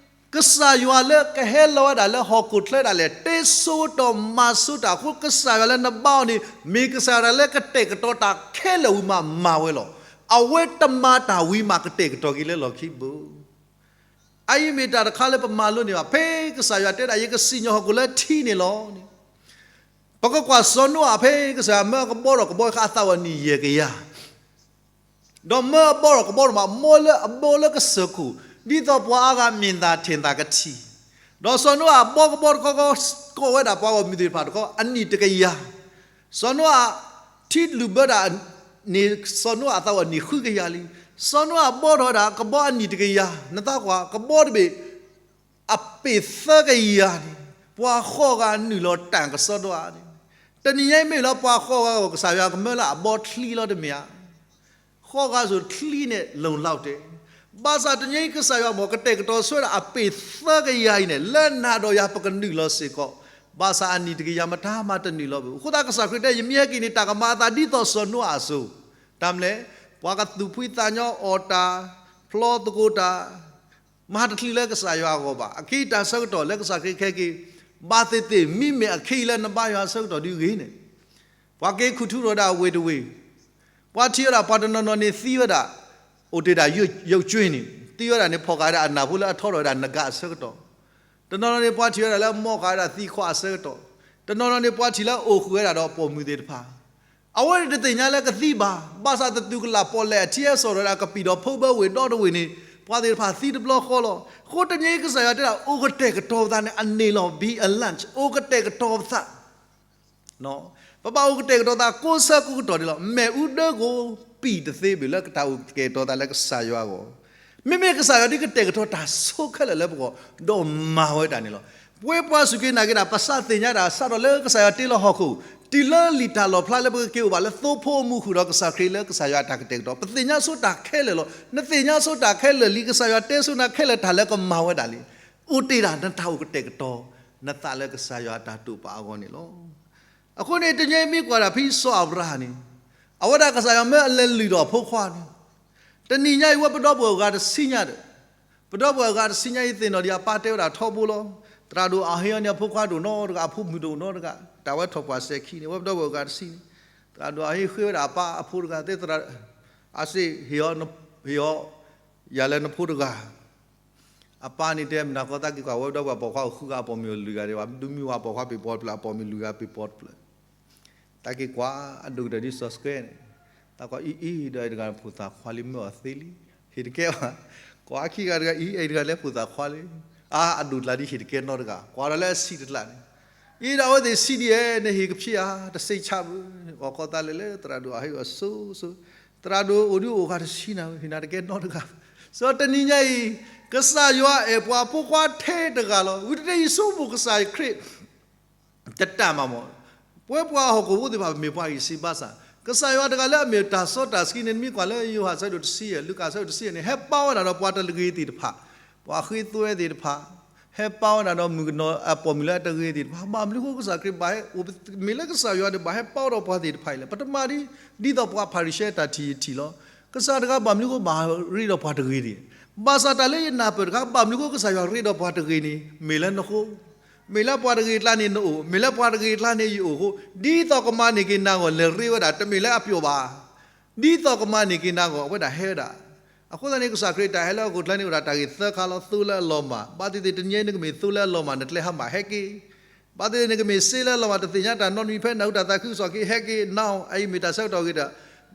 ကစၢ်ယွၤလၢကဟဲလီၤဝဲဒၣ်လၢဟီၣ်ခိၣ်ချၢဒၣ်လဲာ် တဲဆိဒီးမၤဆိတၢ်အဃိ ကစၢ်ယွၤလၢနဘါအီၤန့ၣ် မ့ၢ်ကစၢ်ယွၤလၢကတဲာ်ကတီၤတၢ်ခဲလၢာ်ဝံၤမးမၤဝဲလီၤ. အဝဲတမၤတၢ်ဝံၤမး ကတဲာ်ကတီၤက့ၤလၢလီၢ်ခံဘိ အအံၤမ့ၢ်တၢ်တခါလၢပမၤလိန့ၢ်ဘၣ်, ဖဲကစၢ်ယွၤတဲဒၣ် ယကစံၣ်ညီၣ်ဟီၣ်ခိၣ်လၢထံန့ၣ်လီၤန့ၣ်, ပကကွၢ်စီၤနိအၤ ဖဲကစၢ်ယွၤမၢအကဘီဒီးကဘီဃာ် အသးဝဲနံၣ်ယဲၢ်ကယၤ, ဒီးမၢအဘီဒီးကဘီဒိၣ်မး မ့ၢ်လၢအဘီလၢကစၢၢ်ခိၣ် ဒ်သိးပှၤအါဂၤမ့ၢ်သးထံၣ်သးကထံၣ်, ဒီးစီၤနိအၤအဘီကဘီတခီ ကိးဝဲဒၣ်ပှၤဂီၢ်မုၢ်သ့ၣ်တဖၣ်တခီ အနံၣ်တကယၤ, စီၤနိအၤထံလုာ်ဘၢတၢ်န့ၣ် စီၤနိအၤအသးဝဲအနံၣ်ဃုကယၤလံ. စီၤနိအၤဘီထီၣ်ဝဲဒၣ်ကဘီအနံၣ်တကယၤ, နသးကွၢ် ကဘီတဘ့ၣ် အပ့ၢ်သၢကယၤန့ၣ် ပှၤဃိးဂၤနုာ်လီၤတၢ်ကစီဒီဧါန့ၣ်, တနံၤညါအံၤမ့ၢ်လီၤ ပှၤဃိးဂၤအဂီၢ် ကစၢ်ယွၤကမၢလၢအဘီချံလီၤတမ့ၢ်ဧါ. ဃိးဂၤစ့ၢ်ချံန့ၣ် လုံလောက်တယ်. ဘၣ်ဆၣ်တနံၤအံၤ ကစၢ်ယွၤမ့ၢ်ကတဲာ်ကတီၤဆှၢဒၣ် အပ့ၢ်သၢကယၤအံၤန့ၣ် လၢနၤဒီးယၤပကနုာ်လီၤစ့ၢ်ကီး, ဘၣ်ဆၣ်အနံၣ်တကယၤမတၤမးတနုာ်လီၤဘၣ်. အဃိသတးကစၢ်ခရံာ်တဲ ယမ့ၢ်ဟဲက့ၤန့ၣ် တၢ်ကမၤအသးဒ်သိးစီၤနိအၤအသိး, တၢ်မနုၤလဲၣ်, ပှၤကသူၣ်ဖှံသးညီအီၣ်တၢ်, ဖျီသကိးတၢ်, မၤတချုးလၢကစၢ်ယွၤအဂီၢ်ဘၣ်. အခဲအံၤတၢ်ဆၢကတီၢ်လၢကစၢ်ခရံာ်ကဟဲက့ၤ, ဘၣ်သ့ၣ်သ့ၣ် မ့မ့ၢ်အခဲအံၤလၢနဘါယွၤအဆၢကတီၢ်ဒ်အဂ့ၢ်န့ၣ်, ပှၤက့ၤခူၣ်ထူထီၣ်ဝဲဒၣ်ဝ့ၢ်တဝ့ၢ်, ပှၤထံၣ်ဝဲဒၣ်ပှၤတနီၤနီၤန့ၣ်သံဝဲဒၣ်, အိၣ်တ့ၢ်ဒၣ်ယိးကၠွ့န့ၣ် သံဝဲဒၣ်န့ၣ် ဖီၣ်ဃာ်ဝဲဒၣ်အနၢ်ဖိလၢအထီထီၣ်ဝဲဒၣ်နဂၤအဆၢကတီၢ်, တနီၤနီၤန့ၣ် ပှၤထံၣ်ဝဲဒၣ်လၢအမိၢ်ဃာ်ဝဲဒၣ်သံခွါအဆၢကတီၢ်, တနီၤနီၤန့ၣ် ပှၤထံၣ်လၢအအိၣ်ဃုာ်ဝဲဒၣ်ဒီးပိာ်မုၣ်သ့ၣ်တဖၣ် အဝဲန့ၣ်တသ့ၣ်ညါလၢကသံဘၣ်, ဘၣ်ဆၣ်သတူၢ်ကလာ်ပီၣ်လဲၣ်အထံအဲၣ်စိာ်ထီၣ်ဝဲဒၣ်ကပံာ်ဒီးဖိဘၢဝ့ၢ်ဒီတဝ့ၢ်န့ၣ်, ပှၤသ့ၣ်တဖၣ်သံတဘျီဃီလီၤ. အဃိတနံၤအံၤကစၢ်ယွၤတဲဒၣ် အိၣ်ကတဲာ်ကတီၤပသးန့ၣ် အန့ၣ်လီၤ be alert အိၣ်ကတဲာ်ကတီၤပသး ပဘၣ်အိၣ်ကတဲာ်ကတီၤသးကိးဆၢကိးကတီၢ်န့ၣ်လီၤ. မ့ၣ်အူဒၢကိပံာ်တသ့ဘၣ်လၢတၢ်အိၣ်ကတဲာ်ကတီၤသးလၢကစၢ်ယွၤအဂီၢ်, မ့မ့ၢ်ကစၢ်ယွၤဒ်ကတဲာ်ကတီၤတၢ်ဆိခဲလၢာ်လၢပဂီၢ်, ဒီးမၤဝဲဒၣ်န့ၣ်လီၤ. ပဝဲပှၤစူၢ်က့ၤနာ်က့ၤတၢ် ပစးသ့ၣ်ညါတၢ် စးထီၣ်လၢကစၢ်ယွၤတ့လီၤဟီၣ်ခိၣ်, တုၤလၢလံာ်တၢ်လီၣ်ဖျါလၢပကက့ၤအိၣ်ဘၣ်လၢသိဖိအမူဃုာ်ဒီးကစၢ်ခရံာ်လၢကစၢ်ယွၤအတၢ်ကတဲာ်ကတီၤ, ပသ့ၣ်ညါဆိတၢ်ခဲလၢာ်လီၤ. နသ့ၣ်ညါဆိတၢ်ခဲလၢာ်လံ, ကစၢ်ယွၤတဲဆိနၤခဲလၢာ်တၢ်လၢကမၤဝဲဒၣ်လံ. အိၣ်တ့ၢ်ဒၣ်နတၢ်အိၣ်ကတဲာ်ကတီၤ နသးလၢကစၢ်ယွၤအတၢ်တိာ်ပာ်အဂီၢ်န့ၣ်လီၤ. အဃိန့ၣ် တနံၤအံၤမ့ၢ်ကွၢ်ဒၣ်ဖဲစီၤအၤဘြၤဟၣ်န့ၣ်, အဝဲဒၣ်ကစၢ်ယွၤမၢအလဲၤလုၢ်ဒီးအဖိခွါန့ၣ်, တနံၤညါအံၤဝဲပဒီပုၢ်ဝဲၢ်အဂၤတဆံညါဒီး, ပဒီပုၢ်ဝဲၢ်အဂၤတဆံညါအံၤသ့ၣ်နီၣ်ဒံး အပၢ်တဲဝဲဒၣ်ထီဘိလီၤ. သရၣ်ဒိၣ်အဟ့အီၤန့ၣ် အဖိခွါတအိၣ်နီတဂၤ, အဖိမုၣ်တအိၣ်နီတဂၤ, တၢ်ဝဲထီၣ်ပှၤစဲၤခံန့ၣ် ဝဲပဒီပုၢ်ဝဲၢ်အဂၤတဆံန့ၣ်, သရၣ်ဒိၣ်အဟ့ဃ့ဝဲဒၣ်အပၢ်အဖိတဂၤ, သရၣ်, အစ့ၢ်, ဟ့ၣ်အီၤ, ယၤလၢနဖိတဂၤ အပၢ်န့ၣ်တဲမနၤဃီ, တၢ်က့ၤကွၢ်ဝဲပဒီပုၢ်ဝဲၢ်ပိာ်ခွါအိၣ်ဃုဂၤ အပိာ်မုၣ်အိၣ်လွံၢ်ဂၤဒံးဘၣ်, ဒုးမ့ၢ်ဝဲပိာ်ခွါပ့ၤပီတဖျၢၣ် အပိာ်မုၣ်လွံၢ်ဂၤပ့ၤပီတဖျၢၣ်, တၢ်က့ၤကွၢ်အဒိၣ်ကတၢၢ်ဒ်စီၤစကဲန့ၣ်, တၢ်ကွၢ်အံၤအံၤဒီးအံၤတဂၤန့ၣ် ဖိသၣ်ခွါလံ မၢအီၤသ့လံ, ဟ့ၣ်တကဲဘၣ်, ကွၢ်ခံဂၤတဂၤအံၤ အံၤတဂၤလၢဖိသၣ်ခွါလံ, အါ အဒိၣ်တကျါဒ်ဟ့ၣ်တကဲနီတဂၤ, ကွၢ်ဒီးလၢအဆံးတကျါန့ၣ်, အံၤဒီးအဝဲသ့ၣ်ဆံးဒ်အဲၣ် နဟ့ၣ်ကဖံးဧါ, တစ့ဆါဘၣ်, အီၣ်ကီသးလဲၤလၢသရၣ်ဒိၣ်အဟ့ၣ်အီၤစိစိ, သရၣ်ဒိၣ်အိၣ်ဒုးအိၣ်ဃာ်တဆံနၤ, ဟ့ၣ်နၤတကဲနီတဂၤ, စီၤတနံၤညါအံၤ, ကစၢ်ယွၤအဲၣ်ပှၤဖိခွါထဲတဂၤလီၤ. ဝံၤတတဲယံၤစိမိၣ်ကစၢ်ခရံာ် တတၢ်မးမး, ပဝဲပှၤဟီၣ်ခိၣ်ဖိသ့ၣ်တဖၣ် မ့ၢ်ပှၤအံၤဆံးဘၣ်ဆၣ်, ကစၢ်ယွၤတဂၤလၢအမ့ၢ်တၢ်စီတၢ်ဆှံန့ၣ် နမ့ၢ်ကွၢ်လၢယိၤဟၣ်အဆၢဒိၣ်တဆံယဲၢ် လူၤကၣ်အဆၢဒိၣ်တဆံယဲၢ်န့ၣ် ဟဲပာ်ဝဲဒၣ်ဒီးပှၤတဂ့ၤသ့ၣ်တဖၣ်, ပှၤဃ့သွဲသ့ၣ်တဖၣ်, ဟဲပာ်ဝဲဒၣ်ဒီးမုၣ်ကနီၤအပိာ်မုၣ်လၢအတဂ့ၤသ့ၣ်တဖၣ်, ဘၣ်မနုၤဃိကစၢ်ခရံာ်ဘၣ်ဟဲ, မ့ၢ်လၢကစၢ်ယွၤဒီးဘၣ်ဟဲပာ်ဝဲဒီးပှၤသ့ၣ်တဖၣ်အံၤလဲၣ်. ပတမၤဒ်, ဒ်သိးပှၤဖၤရံၤၡဲတၢ်ထံၣ်ယထံၣ်လီၤ. ကစၢ်တဂၤဘၣ်မနုၤဃိဘၣ်ရ့ဒီးပှၤတဂ့ၤန့ၣ်, ဘၣ်ဆၣ်တၢ်လၢယနၢ်ပၢၢ်တခါ ဘၣ်မနုၤဃိကစၢ်ယွၤရ့ဒီးပှၤတဂ့ၤန့ၣ် မ့ၢ်လၢနဃိ မ့ၢ်လၢပှၤတဂ့ၤအကျါန့ၣ်နအိၣ်, မ့ၢ်လၢပှၤတဂ့ၤအကျါန့ၣ်ယအိၣ်အဃိ, ဒ်သိးကမၤန့ၢ်က့ၤနၤအဂီၢ် လဲၤရ့ဝဲဒၣ် တမ့ၢ်လၢအပျီဘၣ်. ဒ်သိးကမၤန့ၢ်က့ၤနၤအဂီၢ် အဝဲဒၣ်ဟဲဝဲဒၣ်. အဃိသတးန့ၣ် ကစၢ်ခရံာ်တၢ်ဟဲလၢဟီၣ်ခိၣ်ချၢန့ၣ်အိၣ်ဒၣ်တၢ်ဂ့ၢ်သၢခါလီၤ. သိလၢအလီၤမၢ်, ဘၣ်သ့ၣ်သ့ၣ်တနံၤအံၤနကမ့ၢ်သိလၢအလီၤမၢ် နကျဲဟါမၢ်ဟဲက့ၤ ဘၣ်သ့ၣ်သ့ၣ်နကမ့ၢ်စ့လၢအလီၤမၢ် တသ့ၣ်ညါတၢ်နီတမံၤ ဖဲနၢ်ဟူတၢ်သးခုကစီၣ်က့ၤဟဲက့ၤ နီၢ် အအံၤမ့ၢ်တၢ်ဆၢကတီၢ်ဂ့ၤဒီး,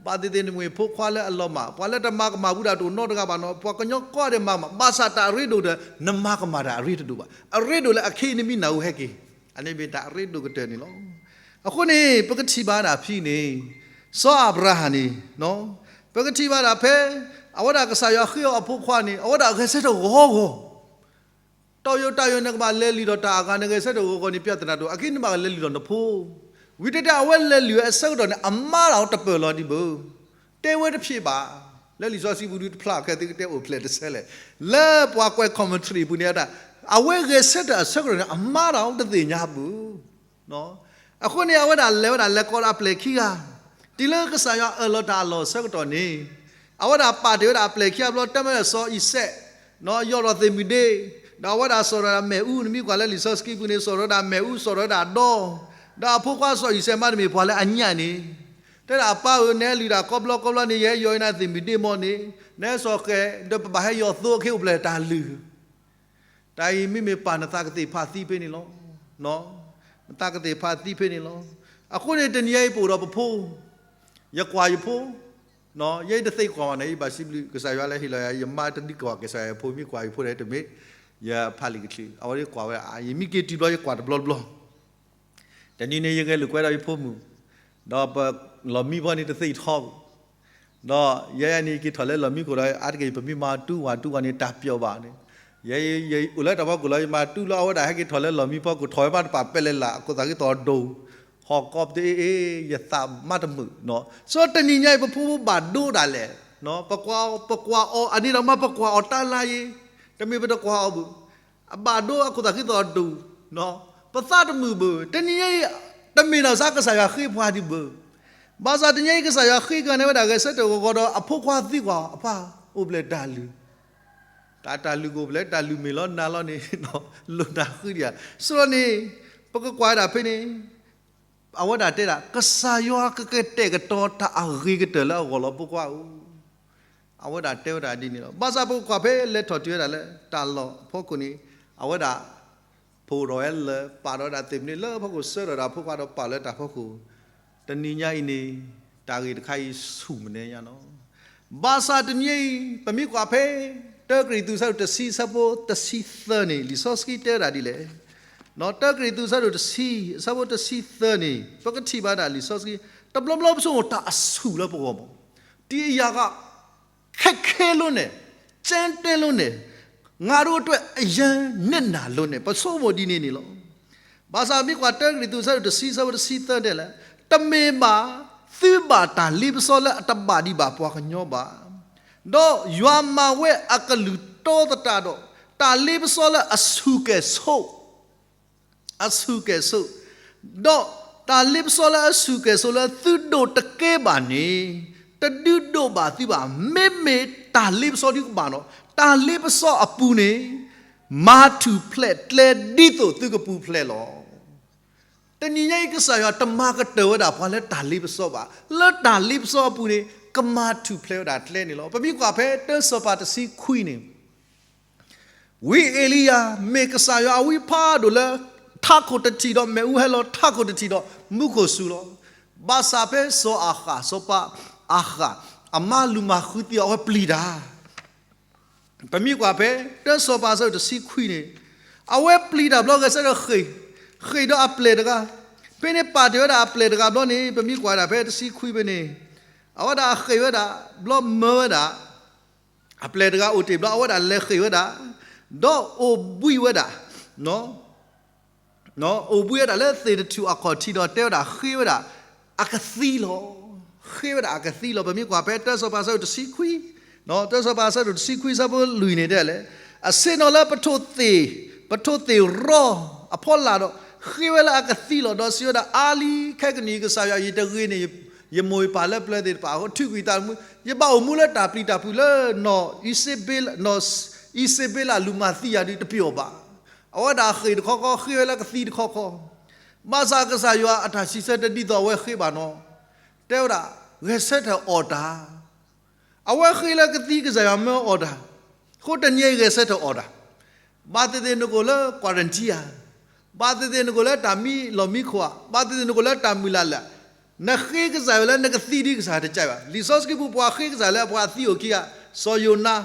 ဘၣ်သ့ၣ်သ့ၣ်နကမ့ၢ်ဖိခွါလၢအလီၤမၢ်, ပှၤလၢတမၤကမၣ်ဘူးဒၣ်တအိၣ်နီတဂၤဘၣ်နီၤ, ပှၤကညီကိးဂၤဒဲးမၤကမၣ်, ဘၣ်ဆၣ်တၢ်အရ့ဒိၣ်ဒီး နမၤကမၣ်တၢ်အရ့တဒိၣ်ဘၣ်. အရ့ဒိၣ်လၢအခဲအံၤနမ့ၢ်နၢ်ဟူဟဲက့ၤ, အန့ၣ်မ့ၢ်တၢ်အရ့ဒိၣ်ကတၢၢ်န့ၣ်လီၤ. အဃိန့ၣ် ပကထံၣ်ဘၣ်ဒၣ်ဖဲန့ၣ်, စီၤအၤဘြၤဟၣ်န့ၣ်, ပကထံၣ်ဘၣ်ဒၣ်ဖဲ အဝဲဒၣ်ကစၢ်ယွၤဃ့အီၤအဖိခွါန့ၣ် အဝဲဒၣ်ဂဲၤဆၢထၢၣ်ဂီၤဂီၤ တီၢ်ယိာ်တၢ်ယိာ် နကဘၣ်လဲၤလုၢ်ဒီးတၢ်အဂၤ နဂဲၤဆၢထၢၣ်ဂီၤဂီၤန့ၣ် ပြဿနာတအိၣ်, အခဲအံၤနဘၣ်လဲၤလုၢ်ဒီးနဖိ, ဝံၤတဲတဲအဝဲလဲၤလုၢ်အဆၢကတီၢ်န့ၣ် အမါတၢ်တပၢၢ်လီၤဒံးဘၣ်, တဲဝဲတဖျ့ဘၣ်, လၢလံာ်စီဆှံပူၤဒုးတဖျါခဲ သုကတဲအိၣ်ဖျဲၣ်တဆဲလဲၣ်, လၢပှၤကွဲး commentary ပူၤန့ၣ်ဒၣ်, အဝဲဂဲၤဆၢထၢၣ်အဆၢကတီၢ်န့ၣ် အမါတၢ်တသ့ၣ်ညါဘၣ် အဃိန့ၣ် အဝဲဒၣ်လဲၤဝဲဒၣ်လဲၤကိးဒီးအပျဲၢ်ခံဂၤ, တုၤလၢကစၢ်ယွၤအၢၣ်လီၤတၢ်အလီၢ်အဆၢကတီၢ်န့ၣ်, အဝဲဒၣ်ပာ်တ့ၢ်ဝဲဒၣ်အပျဲၢ်ခံဂၤဘျီ တၢ်မ့ၢ်စီၤအံၤစဲး, ယီၢ်ဒီးသ့ၣ်မုၢ်ဒ့, ဒီးအဝဲဒၣ်စိာ်ထီၣ်ဒၣ်မ့ၣ်အူ, နမ့ၢ်ကွၢ်လၢလံာ်စီဆှံပူၤန့ၣ် စိာ်ထီၣ်ဒၣ်မ့ၣ်အူ စိာ်ထီၣ်ဒၣ်ဒီ, ဒီးအဖိခွါစီၤအံၤစဲးမးတမ့ၢ်ပှၤလၢအညၣ်န့ၣ်, တဲဒၣ်အပၢ်ဧၢ နဟဲလုၢ်ဒၣ်ကိးဘျီကိးဘျီန့ၣ် ယဟဲယီၢ်အံၤနၤသ့ၣ်မုၢ်ဒ့မီၢ်န့ၣ်, နဟဲစိာ်ဃဲၤ ဒီးပဘၣ်ဟဲယီၢ်သိခဲအိၣ်ဖျဲၣ်တၢ်လုၢ် တၢ်အံၤမ့မ့ၢ်ပၢ်နသးကသ့ၣ်ဖးသံဖဲန့ၣ်လီၤ. နသးကသ့ၣ်ဖးသံဖဲန့ၣ်လီၤ. အဃိန့ၣ် တနံၤအံၤပအိၣ်ဒီးပဖိ, ယကွၢ်ယဖိ, ယဲတသ့ကွၢ်ဘၣ်န့ၣ် ယဘၣ်စံးဘျုးကစၢ်ယွၤလၢဟ့ၣ်လီၤယၤ, ယမါတဒုးကွၢ်ကစၢ်ယွၤဖိ မ့ၢ်ကွၢ်ယဖိဒီးတမ့ၢ်, ယဖးလံာ်ကချ့ၣ် အဝဲဒၣ်ကွၢ်ဝဲဒၣ် ယမ့ၢ်က့ၤတုၤဘျီ ယကွၢ်တဘျီတဘျီ, တနံၤန့ၣ် ယဂဲၤလိာ်ကွဲဒီးယဖိမုၣ်, ဒီးပလီၢ်မံဖီန့ၣ် တသ့ၣ်ထီဘၣ်, ဒီးယဲယၤန့ၣ် က့ၤထီၣ်လၢလီၢ်မံခိၣ်ဒီး အါတက့ၢ် ပမ့ၢ်မၤတူၢ်ဝၤတူၢ်ဝၤန့ၣ် တၢ်ပျီၢ်ဘၣ်န့ၣ်, ယဲယအိၣ်လၢတၢ်ဖီခိၣ်လီၤ ယမၤတူၢ်လီၤ အဝဲဒၣ်ဟဲက့ၤထီၣ်လၢလီၢ်မံဖီခိၣ် ထီၣ်ဝဲဘၣ်တပာ်ပဲလဲလၢ အခိၣ်သးက့ၤသီၣ်ဒိၣ်, ဟီၣ်ကီပတအ့ၣ်အ့ၣ် ယသးမးတမုာ်, ဆိတနံၤညါအံၤ ပဖိဘၣ်ဒိဒၣ်လဲာ်, ပကွၢ်အီၤ ပကွၢ်အီၤ အန့ၣ်ဒီးမ့ၢ်ပကွၢ်အီၤတၢ်လၢယံၤ, တမ့ၢ်ပတကွၢ်အီၤဘၣ်, အဘၣ်ဒိအခိၣ်သးက့ၤသီၣ်ဒိၣ်, ပသးတမုာ်ဘၣ်, တနံၤညါအံၤ တမ့ၢ်ဒၣ်စ့ၢ်ကီးကစၢ်ယွၤဃ့ပှၤဒံးဘၣ်, ဘၣ်ဆၣ်တနံၤညါအံၤ ကစၢ်ယွၤဃ့ကညးန့ၢ်ဝဲဒၣ်ဂဲၤဆၢထၢၣ်ဂီၤဂီၤဒီး အဖိခွါသံကွၢ်အီၤ အပၢ် အိၣ်ဖျဲၣ်တၢ်လုၢ်, တၢ်တၢ်လုၢ်ကအိၣ်ဖျဲၣ် တၢ်လုၢ်မ့ၢ်လီၤနၤလီၤန့ၣ်, လိၣ်တၢ်ဃုဒံးဧါ, ဆိန့ၣ် ပကကွၢ်ဝဲဒၣ်ဖဲန့ၣ် အဝဲဒၣ်တဲဒၣ် ကစၢ်ယွၤကကတဲာ်ကတီၤတၢ်အဂ့ၤကတၢၢ်လၢအဂီၢ်လီၤ ဖိခွါဧၢ, အဝဲဒၣ်တဲဝဲဒၣ်ဒ်န့ၣ်လီၤ. ဘၣ်ဆၣ်ပကကွၢ်ဖဲလဲၤထီၣ်တုၤဝဲဒၣ်လၢ တၢ်လီၢ်အဖီခိၣ်န့ၣ် အဝဲဒၣ် ဖီၣ်ထီၣ်ဝဲလၢ ပာ်ထီၣ်ဝဲဒၣ်သ့ၣ်မနုၤလၢအဖီခိၣ် ဆှၢထီၣ်ဝဲဒၣ်ဖိခွါဒီးပာ်လၢတၢ်ဖီခိၣ်, တနံၤညါအံၤန့ၣ် တၢ်ဂ့ၢ်တခါအံၤဆူၣ်မနုၤညါလီၤ. ဘၣ်ဆၣ်တနံၤညါအံၤ ပမ့ၢ်ကွၢ်ဖဲ တၢကရံၣ်သူး အဆၢဒိၣ်တဆံ အဆၢဖိတဆံသၢန့ၣ် လံာ်စီဆှံတဲဝဲဒၣ်ဒ်လဲၣ်, တၢကရံၣ်သူး အဆၢဒိၣ်တဆံ အဆၢဖိတဆံသၢန့ၣ် ပကထံၣ်ဘၣ်ဒၣ်လံာ်စီဆှံ တဘျီဘျီပဆိကမိၣ်တၢ်အဆူၣ်လၢပဂီၢ်မး, တံၤအယၤဂၤ ခဲခဲလိန့ၣ်, ကၠဲတဲလိန့ၣ်, ငါဒိၣ်အတၢ်အယၢနးနးလိန့ၣ် ပဆိကမိၣ်ဒ်န့ၣ်န့ၣ်လီၤ. ဘၣ်ဆၣ်မ့ၢ်ကွၢ်တၢကရံၣ်သူး အဆၢဒိၣ်တဆံ အဆၢဖိတဆံသၢတဲလဲၣ်, တမ့ၢ်ဘၣ် သုဘၣ်တၢ်လ့ပစီလၢအတဘၣ်ဒံးဘၣ်ပှၤကညီဘၣ်, ဒီးယွၤမၤဝဲအကလုၢ်တီသတးဒီး တၢ်လ့ပစီလၢအဆူၣ်ကဲၣ်ဆိး အဆူၣ်ကဲၣ်ဆိး, ဒီးတၢ်လ့ပစီလၢအဆူၣ်ကဲၣ်ဆိးလၢသုဒိးတကဲဘၣ်န့ၣ် တဒုးဒိးဘၣ်သုဘၣ်. မ့မ့ၢ်တၢ်လ့ပစီဒုကဘၣ်ဒီး တၢ်လ့ပစီအပူၤန့ၣ် မၤထူၣ်ဖျဲးကျဲဒ်သိးသုကပူၤဖျဲးလီၤ. တနံၤညါအံၤ ကစၢ်ယွၤတမၤကတၢၢ်ဝဲဒၣ်ပှၤလၢတၢ်လ့ပစီဘၣ်. လၢတၢ်လ့ပစီအပူၤန့ၣ် ကမၤထူၣ်ဖျဲးဝဲဒၣ်ကျဲန့ၣ်လီၤ. ပမ့ၢ်ကွၢ်ဖဲတၢစီၤပၤတဆံခွံန့ၣ် ဝံအ့လံယၤ မ့ၢ်ကစၢ်ယွၤအဝံဖးဒိၣ်လၢ ထးခိၣ်တထံၣ်ဒီးမ့ၣ်အူဟဲလီၤထးခိၣ်တထံၣ်ဒီးမူခိၣ်စူၤလီၤ. ဘၣ်ဆၣ်ဖဲစီၤအၤဃး စီၤပၤအၤဃး အမါလူၤမၤဃုသံအီၤ အဝဲပျံၤတၢ် ပမ့ၢ်ကွၢ်ဖဲ တၢစီၤပၤအဆၢဒိၣ်တဆံခွံန့ၣ် အဝဲပျံၤတၢ်ဘျီဂဲၤဆၢထၢၣ်ဃ့ၢ်, ဃ့ၢ်ဒီးအပျဲၢ်တဂၤ, ဖဲန့ၣ်ပာ်တ့ၢ်ဝဲဒၣ်အပျဲၢ်တဂၤဘျီန့ၣ် ပမ့ၢ်ကွၢ်ဒၣ်ဖဲတဆံခွံဖဲန့ၣ် အဝဲဒၣ်ဃ့ၢ်ဝဲဒၣ် ဘျီမၢဝဲဒၣ် အပျဲၢ်တဂၤအိၣ်တ့ၢ်ဘျီ အဝဲဒၣ်လဲၤဃ့ၢ်ဝဲဒၣ်, ဒီးအိၣ်ဘှံးဝဲဒၣ် အိၣ်ဘှံးဝဲဒၣ်လၢသ့ၣ်တထူၣ်အခီၣ်ထံးဒီးတဲဝဲဒၣ်ဃ့ဝဲဒၣ် အကသံလီၤ. ဃ့ဝဲဒၣ်အကသံလီၤ. ပမ့ၢ်ကွၢ်ဖဲတၢစီၤပၤအဆၢဒိၣ်တဆံခွံ, တၢစီၤပၤအဆၢဒိၣ်တဆံခွံအဆၢဖိလွံၢ်န့ၣ်တဲလဲၣ်, အဆ့ၣ်နီၤလၢပထိၣ်သ့ၣ်, ပထိၣ်သ့ၣ်ရီအဖီလာ်ဒီး ဃ့ဝဲလၢအကသံလီၤ. ဒီးစံးဝဲဒၣ် အါလံခဲကနံၣ်အံၤ ကစၢ်ယွၤ ယတဂ့ၤန့ၣ် ယမိၢ်ယပၢ်လၢပျၢၤသ့ၣ်တဖၣ်အဃိ ထုးကွံာ်သးသမူ ယဘၣ်အိၣ်မူလၢတၢ်ပျံၤတၢ်ဖုးလၢနီၢ်အံၤစ့ဘ့လး နီၢ်အံၤစ့ဘ့လးလူၤမၤသံယၤဒုးတပျီၢ်ဘၣ်. အဝဲဒၣ်ဃ့ၢ်တခီခီ ဃ့ဝဲလၢကသံတခီခီ, ဘၣ်ဆၣ်ကစၢ်ယွၤအတၢ်စံးဆၢတဒ်သိးအဝဲဃ့ဘၣ်နီၤ, တဲဝဲဒၣ် ဂဲၤဆၢထၢၣ်အီၣ်တၢ် အဝဲဃ့လၢကသံ ကစၢ်ယွၤမၢအီၣ်တၢ်, အဃိတနံၤအံၤဂဲၤဆၢထၢၣ်အီၣ်တၢ်, ဘၣ်သ့ၣ်သ့ၣ်နကအိၣ်လၢ quarantine ဧါ, ဘၣ်သ့ၣ်သ့ၣ်နကအိၣ်လၢတၢ်မံလီၢ်မံခိၣ်ဧါ, ဘၣ်သ့ၣ်သ့ၣ်နကအိၣ်လၢတၢ်မုၢ်လၢ်လၢ်, နဃ့ကစၢ်ယွၤလၢနကသံဒ်ကစၢ်တကးဘၣ်. လံာ်စီဆှံပူၤ ပှၤဃ့ကစၢ်ယွၤလၢပှၤသံအိၣ်ခံဂၤ, စီၤယိၤနါ,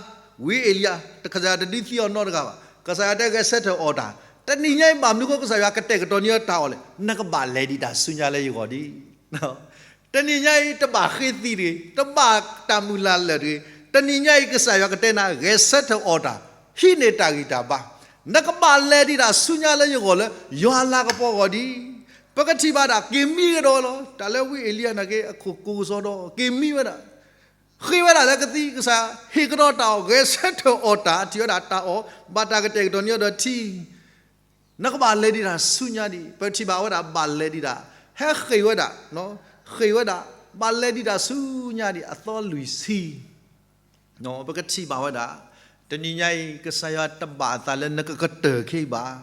ဝံအ့လံယၤ, ကစၢ်ယွၤတဒုးသံအီၤနီတဂၤဘၣ်. ကစၢ်ယွၤတဲဂဲၤဆၢထၢၣ်အီၣ်တၢ်, တနံၤညါအံၤဘၣ်မနုၤအဃိ ကစၢ်ယွၤကတဲာ်ကတီၤန့ၢ်တၢ်အီၣ်လဲၣ်, နကဘၣ်လဲၤဒံးတၢ်ဆူညါလၢယဂီၢ်ဒံး တနံၤညါအံၤ တဘၣ်ဃ့သံတဂ့ၤ, တဘၣ်တၢ်မုၢ်လၢ်လၢာ်တဂ့ၤ, တနံၤညါအံၤ ကစၢ်ယွၤကတဲနၤ ဂဲၤဆၢထၢၣ်အီၣ်တၢ်, ဟံးန့ၢ်တၢ်ဂံၢ်တၢ်ဘါ, နကဘၣ်လဲၤဒံးတၢ်ဆူညါလၢယဂီၢ်လၢ ယွၤလၤကပီၤအဂီၢ်ဒံး. ပကထံၣ်ဘၣ်ဒၣ် က့ၤမံကဒီးလီၤ. တၢ်လၢဝံအ့လံယၤနာ်က့ အခိၣ်ကိၤကစီဒီ က့ၤမံဝဲဒၣ်, ဃ့ဝဲဒၣ်လၢကသံ ကစၢ်ဟ့ၣ်ကဒီးတၢ်အီၣ် ဂဲၤဆၢထၢၣ်အီၣ်တၢ်, ထံၣ်ဝဲဒၣ်တၢ်အီၣ် ဘၣ်တၢ်ကတဲာ်ကတီၤန့ၢ်အီၤဒီးထံ နကဘၣ်လဲၤဒံးတၢ်ဆူညါဒံး. ပထံၣ်ဘၣ်ဝဲဒၣ်ဘၣ်လဲၤဒံးတၢ်, ဟဲဃ့ၢ်ဝဲဒၣ်, ဃ့ၢ်ဝဲဒၣ်, ဘၣ်လဲၤဒံးတၢ်ဆူညါဒံး အသီလွံၢ်ဆံ. ပကထံၣ်ဘၣ်ဝဲဒၣ်, တနံၤညါအံၤ ကစၢ်ယွၤတဘၣ်အသးလၢနကကတၢၢ်ခဲအံၤဘၣ်.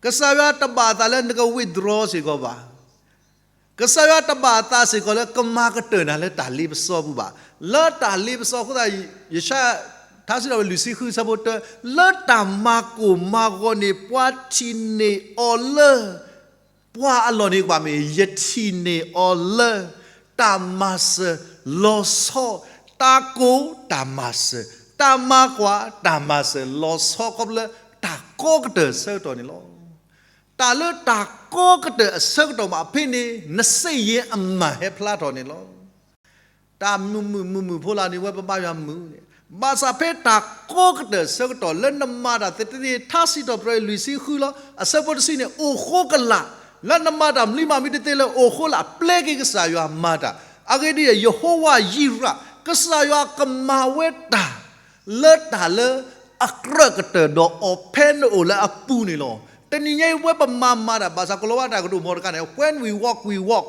ကစၢ်ယွၤတဘၣ်အသးလၢနက withdraw စ့ၢ်ကီးဘၣ်. ကစၢ်ယွၤတဘၣ်အသးစ့ၢ်ကီးလၢကမၤကတၢၢ်နၤလၢတၢ်လ့ပစီအပူၤဘၣ်. လၢတၢ်လ့ပစီအဃိသတး ယၡါယၤ ထါစံးထီၣ်ဝဲလွံၢ်ဆံဃု အဆၢဖိတၢ, လၢတၢ်မၤကိၢ်မၤဂီၤန့ၣ် ပှၤထံၣ်န့ၢ်အီၤလၢ ပှၤအလီၢ်န့ၣ်ကဘၣ်မ့ၢ် ယထံၣ်န့ၢ်အီၤလၢ တၢ်မၤစၢၤလီၤဆီ, တၢ်ကိၢ်တၢ်မၤစၢၤ တၢ်မၤကွၢ် တၢ်မၤစၢၤ လီၤဆီခီဖျိလၢတၢ်ကီကတၢၢ်အဆၢကတီၢ်န့ၣ်လီၤ. တၢ်လၢတၢ်ကီကတၢၢ်အဆၢကတီၢ်မး ဖဲန့ၣ် နစ့ယ့အမၤဟဲဖျါထီၣ်န့ၣ်လီၤ. တၢ်မုာ်မုာ်မုာ်မုာ်ဖိလၢန့ၣ် ဝဲပဘါယွၤမုာ်န့ၣ်, ဘၣ်ဆၣ်ဖဲတၢ်ကီကတၢၢ်အဆၢကတီၢ် လၢနမၤတၢ်သ့တသ့ ထါစံးထီၣ်ပတြၢၤလွံၢ်ဆံဃုလီၤ အဆၢဖိတဆံန့ၣ် အိၣ်ဃိကလာ်, လၢနမၤတၢ်မနုၤမးမံၤတသ့လၢအိၣ်ဃိလၢအပျဲက့ၤကစၢ်ယွၤမၤတၢ်, အဂ့ၢ်ဒ်အံၤ ယဟိဝၤယံးရး ကစၢ်ယွၤကမၤဝဲတၢ် လၢတၢ်လၢအကြၢးကတၢၢ်ဒီးအီၤဖဲနအိၣ်လၢအပူၤန့ၣ်လီၤ. တနံၤညါအံၤ ပဝဲပမၤမၤတၢ် ဘၣ်ဆၣ်ကလီၤဝါတၢ်ကတိၤမီတခါန့ၣ် when we walk, we walk,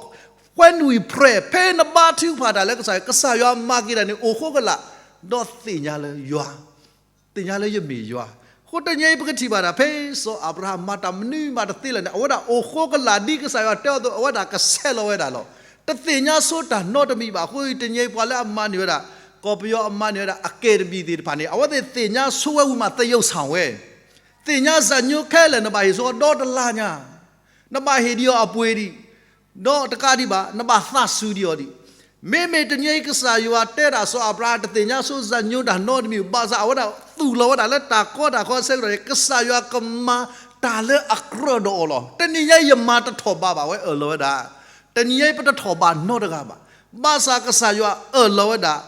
when we pray, ဖဲနဘါထုကဖၣ်တၢ်လၢကစၢ်ယွၤ, ကစၢ်ယွၤမၤက့ၤတၢ်န့ၣ် အိၣ်ဃိကလာ်, ဒီးသ့ၣ်ညါလၢယွၤ, သ့ၣ်ညါလၢယမ့ၢ်ယွၤ. အဃိတနံၤညါအံၤ ပကထံၣ်ဘၣ်တၢ် ဖဲစီၤအၤဘြၤဟၣ်မၤတၢ်မနုၤမးတသ့လၢၤန့ၣ် အဝဲဒၣ်အိၣ်ဃိကလာ်ဒ်ကစၢ်ယွၤတဲအီၤအသိး အဝဲဒၣ်ကဆဲးလီၤဝဲဒၣ်လီၤ. တသ့ၣ်ညါဆိတၢ်နီတမံၤဘၣ်. အဃိတနံၤညါအံၤ ပှၤလၢအမၤန့ၢ်ဝဲဒၣ် ကီၢ်ပယီၤအမၤန့ၢ်ဝဲဒၣ် အကဲးတဘံၣ်သ့ၣ်တဖၣ်န့ၣ် အဝဲသ့ၣ်သ့ၣ်ညါဆိဝဲဝံၤမး သယုၢ်ဆၣ်ဝဲ, သ့ၣ်ညါစၢ်ညိခဲလၢာ် နဘၣ်ဟ့ၣ်ဆိဒီတလါညါ, နဘၣ်ဟ့ၣ်ဒံးအီၤအပှ့ၤဒံး, ဒီးတကးဒံးဘၣ် နဘၣ်သးစူၤဒံးအီၤဒံး. မ့မ့ၢ်တနံၤညါအံၤ ကစၢ်ယွၤတဲဒၣ်စီၤအၤဘြၤဟၣ် တသ့ၣ်ညါဆိစၢ်ညိတၢ်နီတမံၤဘၣ်ဆၣ် အဝဲဒၣ်သူၣ်လီၤဝဲဒၣ်လၢတၢ်ကီတၢ်ခဲအဆၢကတီၢ်န့ၣ် ကစၢ်ယွၤကမၤတၢ်လၢအကြၢးဒီးအီၤလီၤ. တနံၤညါအံၤ ယမၤတထီၣ်ဘးဘၣ် အဝဲအၢၣ်လီၤဝဲဒၣ်, တနံၤညါအံၤ ပတထီၣ်ဘးနီတဂၤဘၣ်. ဘၣ်ဆၣ်ကစၢ်ယွၤအၢၣ်လီၤဝဲဒၣ်,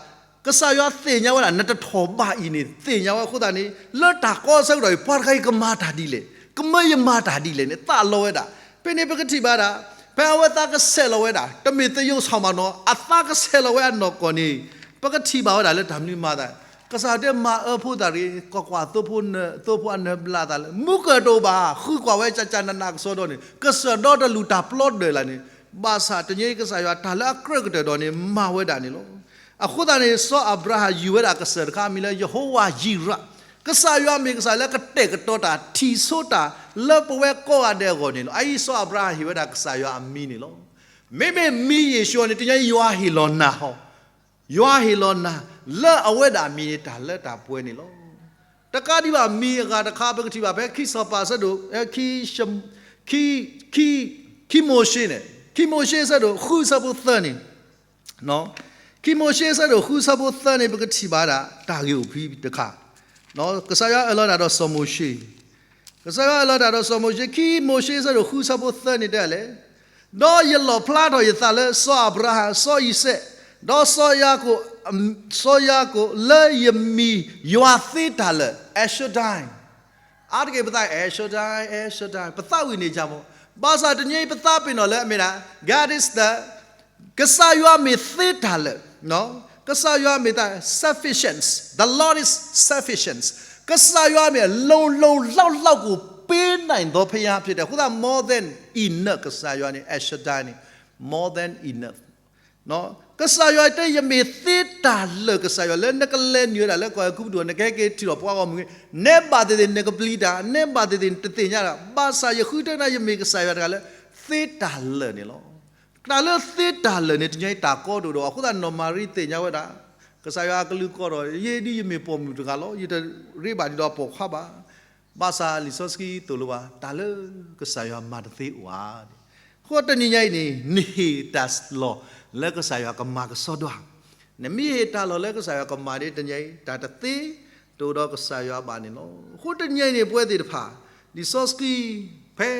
ကစၢ်ယွၤသ့ၣ်ညါဝဲဒၣ် နတထီၣ်ဘးအံၤန့ၣ် သ့ၣ်ညါဝဲအဃိသတးန့ၣ် လၢတၢ်ကီအဆၢကတီၢ်အံၤ ပှၤတဂၤအံၤကမၤတၢ်ဒ်လဲၣ်, ကမၢယမၤတၢ်ဒ်လဲၣ်န့ၣ် သးလီဝဲဒၣ်. ဖဲန့ၣ်ပကထံၣ်ဘၣ်ဒၣ် ဖဲအဝဲသးကဆဲးလီၤဝဲဒၣ် တမ့ၢ်သယုၢ်ဆၣ်မးနီၤ အသးကဆဲးလီၤဝဲအနီၢ်ကီၢ်န့ၣ် ပကထံၣ်ဘၣ်ဝဲဒၣ်လၢတၢ်မနုၤမၤသး, ကစၢ်တဲမၤအၢဖိသၣ်တဂ့ၤ, ကွၢ်ကွၢ်, သိဖိအနၢၤဘျါသးလၢ မူကၢၢ်တအိၣ်ဘၣ်, ဃုကွၢ်ဝဲကၠၢ်ကၠၢ်နးနးကစီဒီန့ၣ် ကစၢၢ်ဒီတလူၢ်တၢ်ပျီဒၢးလၢ်န့ၣ်, ဘၣ်ဆၣ်တနံၤအံၤကစၢ်ယွၤတၢ်လၢအကြၢးကတၢၢ်ဒီးန့ၣ် မၤဝဲဒၣ်န့ၣ်လီၤ. အဃိသတးန့ၣ် စီၤအၤဘြၤဟၣ်ယုၢ်ဝဲဒၣ်ကစၢၢ်တခါ အမံၤလၢယဟိဝၤယံးရး, ကစၢ်ယွၤမ့ၢ်ကစၢ်လၢကတဲာ်ကတီၤတၢ် ထံၣ်ဆိတၢ်လၢပဝဲကိးဂၤဒဲးအဂီၢ်န့ၣ်လီၤ. အအံၤစီၤအၤဘြၤဟၣ်ဟ့ၣ်ဝဲဒၣ်ကစၢ်ယွၤအမံၤန့ၣ်လီၤ. မ့မ့ၢ်မံၤယ့ၣ်ၡူးအံၤန့ၣ် တနံၤအံၤယွၤဟ့ၣ်လီၤနၤဟီ, ယွၤဟ့ၣ်လီၤနၤ လၢအဝဲဒၣ်အမံၤန့ၣ် တၢ်လၢတၢ်ပှဲၤန့ၣ်လီၤ. တကးဒံးဘၣ် မံၤအဂၤတခါ ပကထံၣ်ဘၣ်ဖဲခံစီၤပၤဆၢဒိၣ်, ခံ, ခံ, ခံမိၤၡ့န့ၣ်, ခံမိၤၡ့ဆၢဒိၣ်ဃုဆၢဖိသၢန့ၣ်, ခံမိၤၡ့ဆၢဒိၣ်ဃုဆၢဖိသၢန့ၣ် ပကထံၣ်ဘၣ်ဒၣ် တၢ်ဂ့ၢ်အိၣ်ဖဲတခါ, ကစၢ်ယွၤအၢၣ်လီၤတၢ်ဒီးစီၤမိၤၡ့, ကစၢ်ယွၤအၢၣ်လီၤတၢ်ဒီးစီၤမိၤၡ့, ခံမိၤၡ့ဆၢဒိၣ်ဃုဆၢဖိသၢန့ၣ်တဲလဲၣ်, ဒီးယလီၣ်ဖျါထီၣ်ယသးလၢစီၤအၤဘြၤဟၣ်, စီၤအံၤစဲး, ဒီးစီၤယၤကိာ်, စီၤယၤကိာ်လၢယမံၤယွၤသ့တၢ်လၢာ် El Shaddai, အါတက့ၢ်ပသး El Shaddai, El Shaddai ပသးဝံၣ်န့ၣ်ယၤမး, ဘၣ်ဆၣ်တနံၤအံၤပသးပ့ၤနီၣ်လၢအမ့ၢ်ဒၣ် God is the ကစၢ်ယွၤမ့ၢ်သ့တၢ်လၢာ်, ကစၢ်ယွၤမ့ၢ်တၢ် sufficiency, the Lord is sufficient, ကစၢ်ယွၤမ့ၢ် လုံလုံလောက်လောက်ကို ပေးနိုင်သောဘုရားဖြစ်တယ်, အဃိသတး more than enough ကစၢ်ယွၤန့ၣ် El Shaddai န့ၣ် more than enough, ကစၢ်ယွၤတဲ ယမ့ၢ်သ့တၢ်လၢာ်ကစၢ်ယွၤ လၢနကလဲၤနုာ်ဝဲဒၣ်လၢကီၢ်အဲၤကူပတူး နကဟဲက့ၤထံၣ်ထီၣ်ပှၤဂီၢ်မုၢ်ဂ့ၤ, နဲဘၣ်သ့ၣ်သ့ၣ်နကပျံၤတၢ်, နဲဘၣ်သ့ၣ်သ့ၣ်နတသ့ၣ်ညါတၢ်, ဘၣ်ဆၣ်ယဃုထၢနၤ ယမ့ၢ်ကစၢ်ယွၤတဂၤလၢသ့တၢ်လၢာ်န့ၣ်လီၤ. တၢ်လၢသ့တၢ်လၢာ်န့ၣ် တနံၤအံၤတၢ်ကီတအိၣ်ဒီး အဃိသတးနီၢ်မၤရံသ့ၣ်ညါဝဲဒၣ် ကစၢ်ယွၤအကလုၢ်ကီၢ်ဒီး ယဲဒ်ယမ့ၢ်ပိာ်မုၣ်တဂၤလီၤ, ယတရ့ဘၣ်ဒံးဒီးပိာ်ခွါဘၣ်. ဘၣ်ဆၣ်လံာ်စီဆှံသိၣ်လိဘၣ် တၢ်လၢကစၢ်ယွၤမၤတသ့အိၣ်ဧါ. အဃိတနံၤညါအံၤန့ၣ် နဟ့ၣ်တၢ်လီၢ်လၢကစၢ်ယွၤကမၤကစီဒီဧါ. နမ့ၢ်ဟ့ၣ်တၢ်လီၢ်လၢကစၢ်ယွၤကမၤန့ၣ် တနံၤညါအံၤ တၢ်တသ့တအိၣ်ဒီးကစၢ်ယွၤဘၣ်န့ၣ်လီၤ. အဃိတနံၤညါအံၤန့ၣ် ပဝဲသ့ၣ်တဖၣ် လံာ်စီဆှံ ဖဲ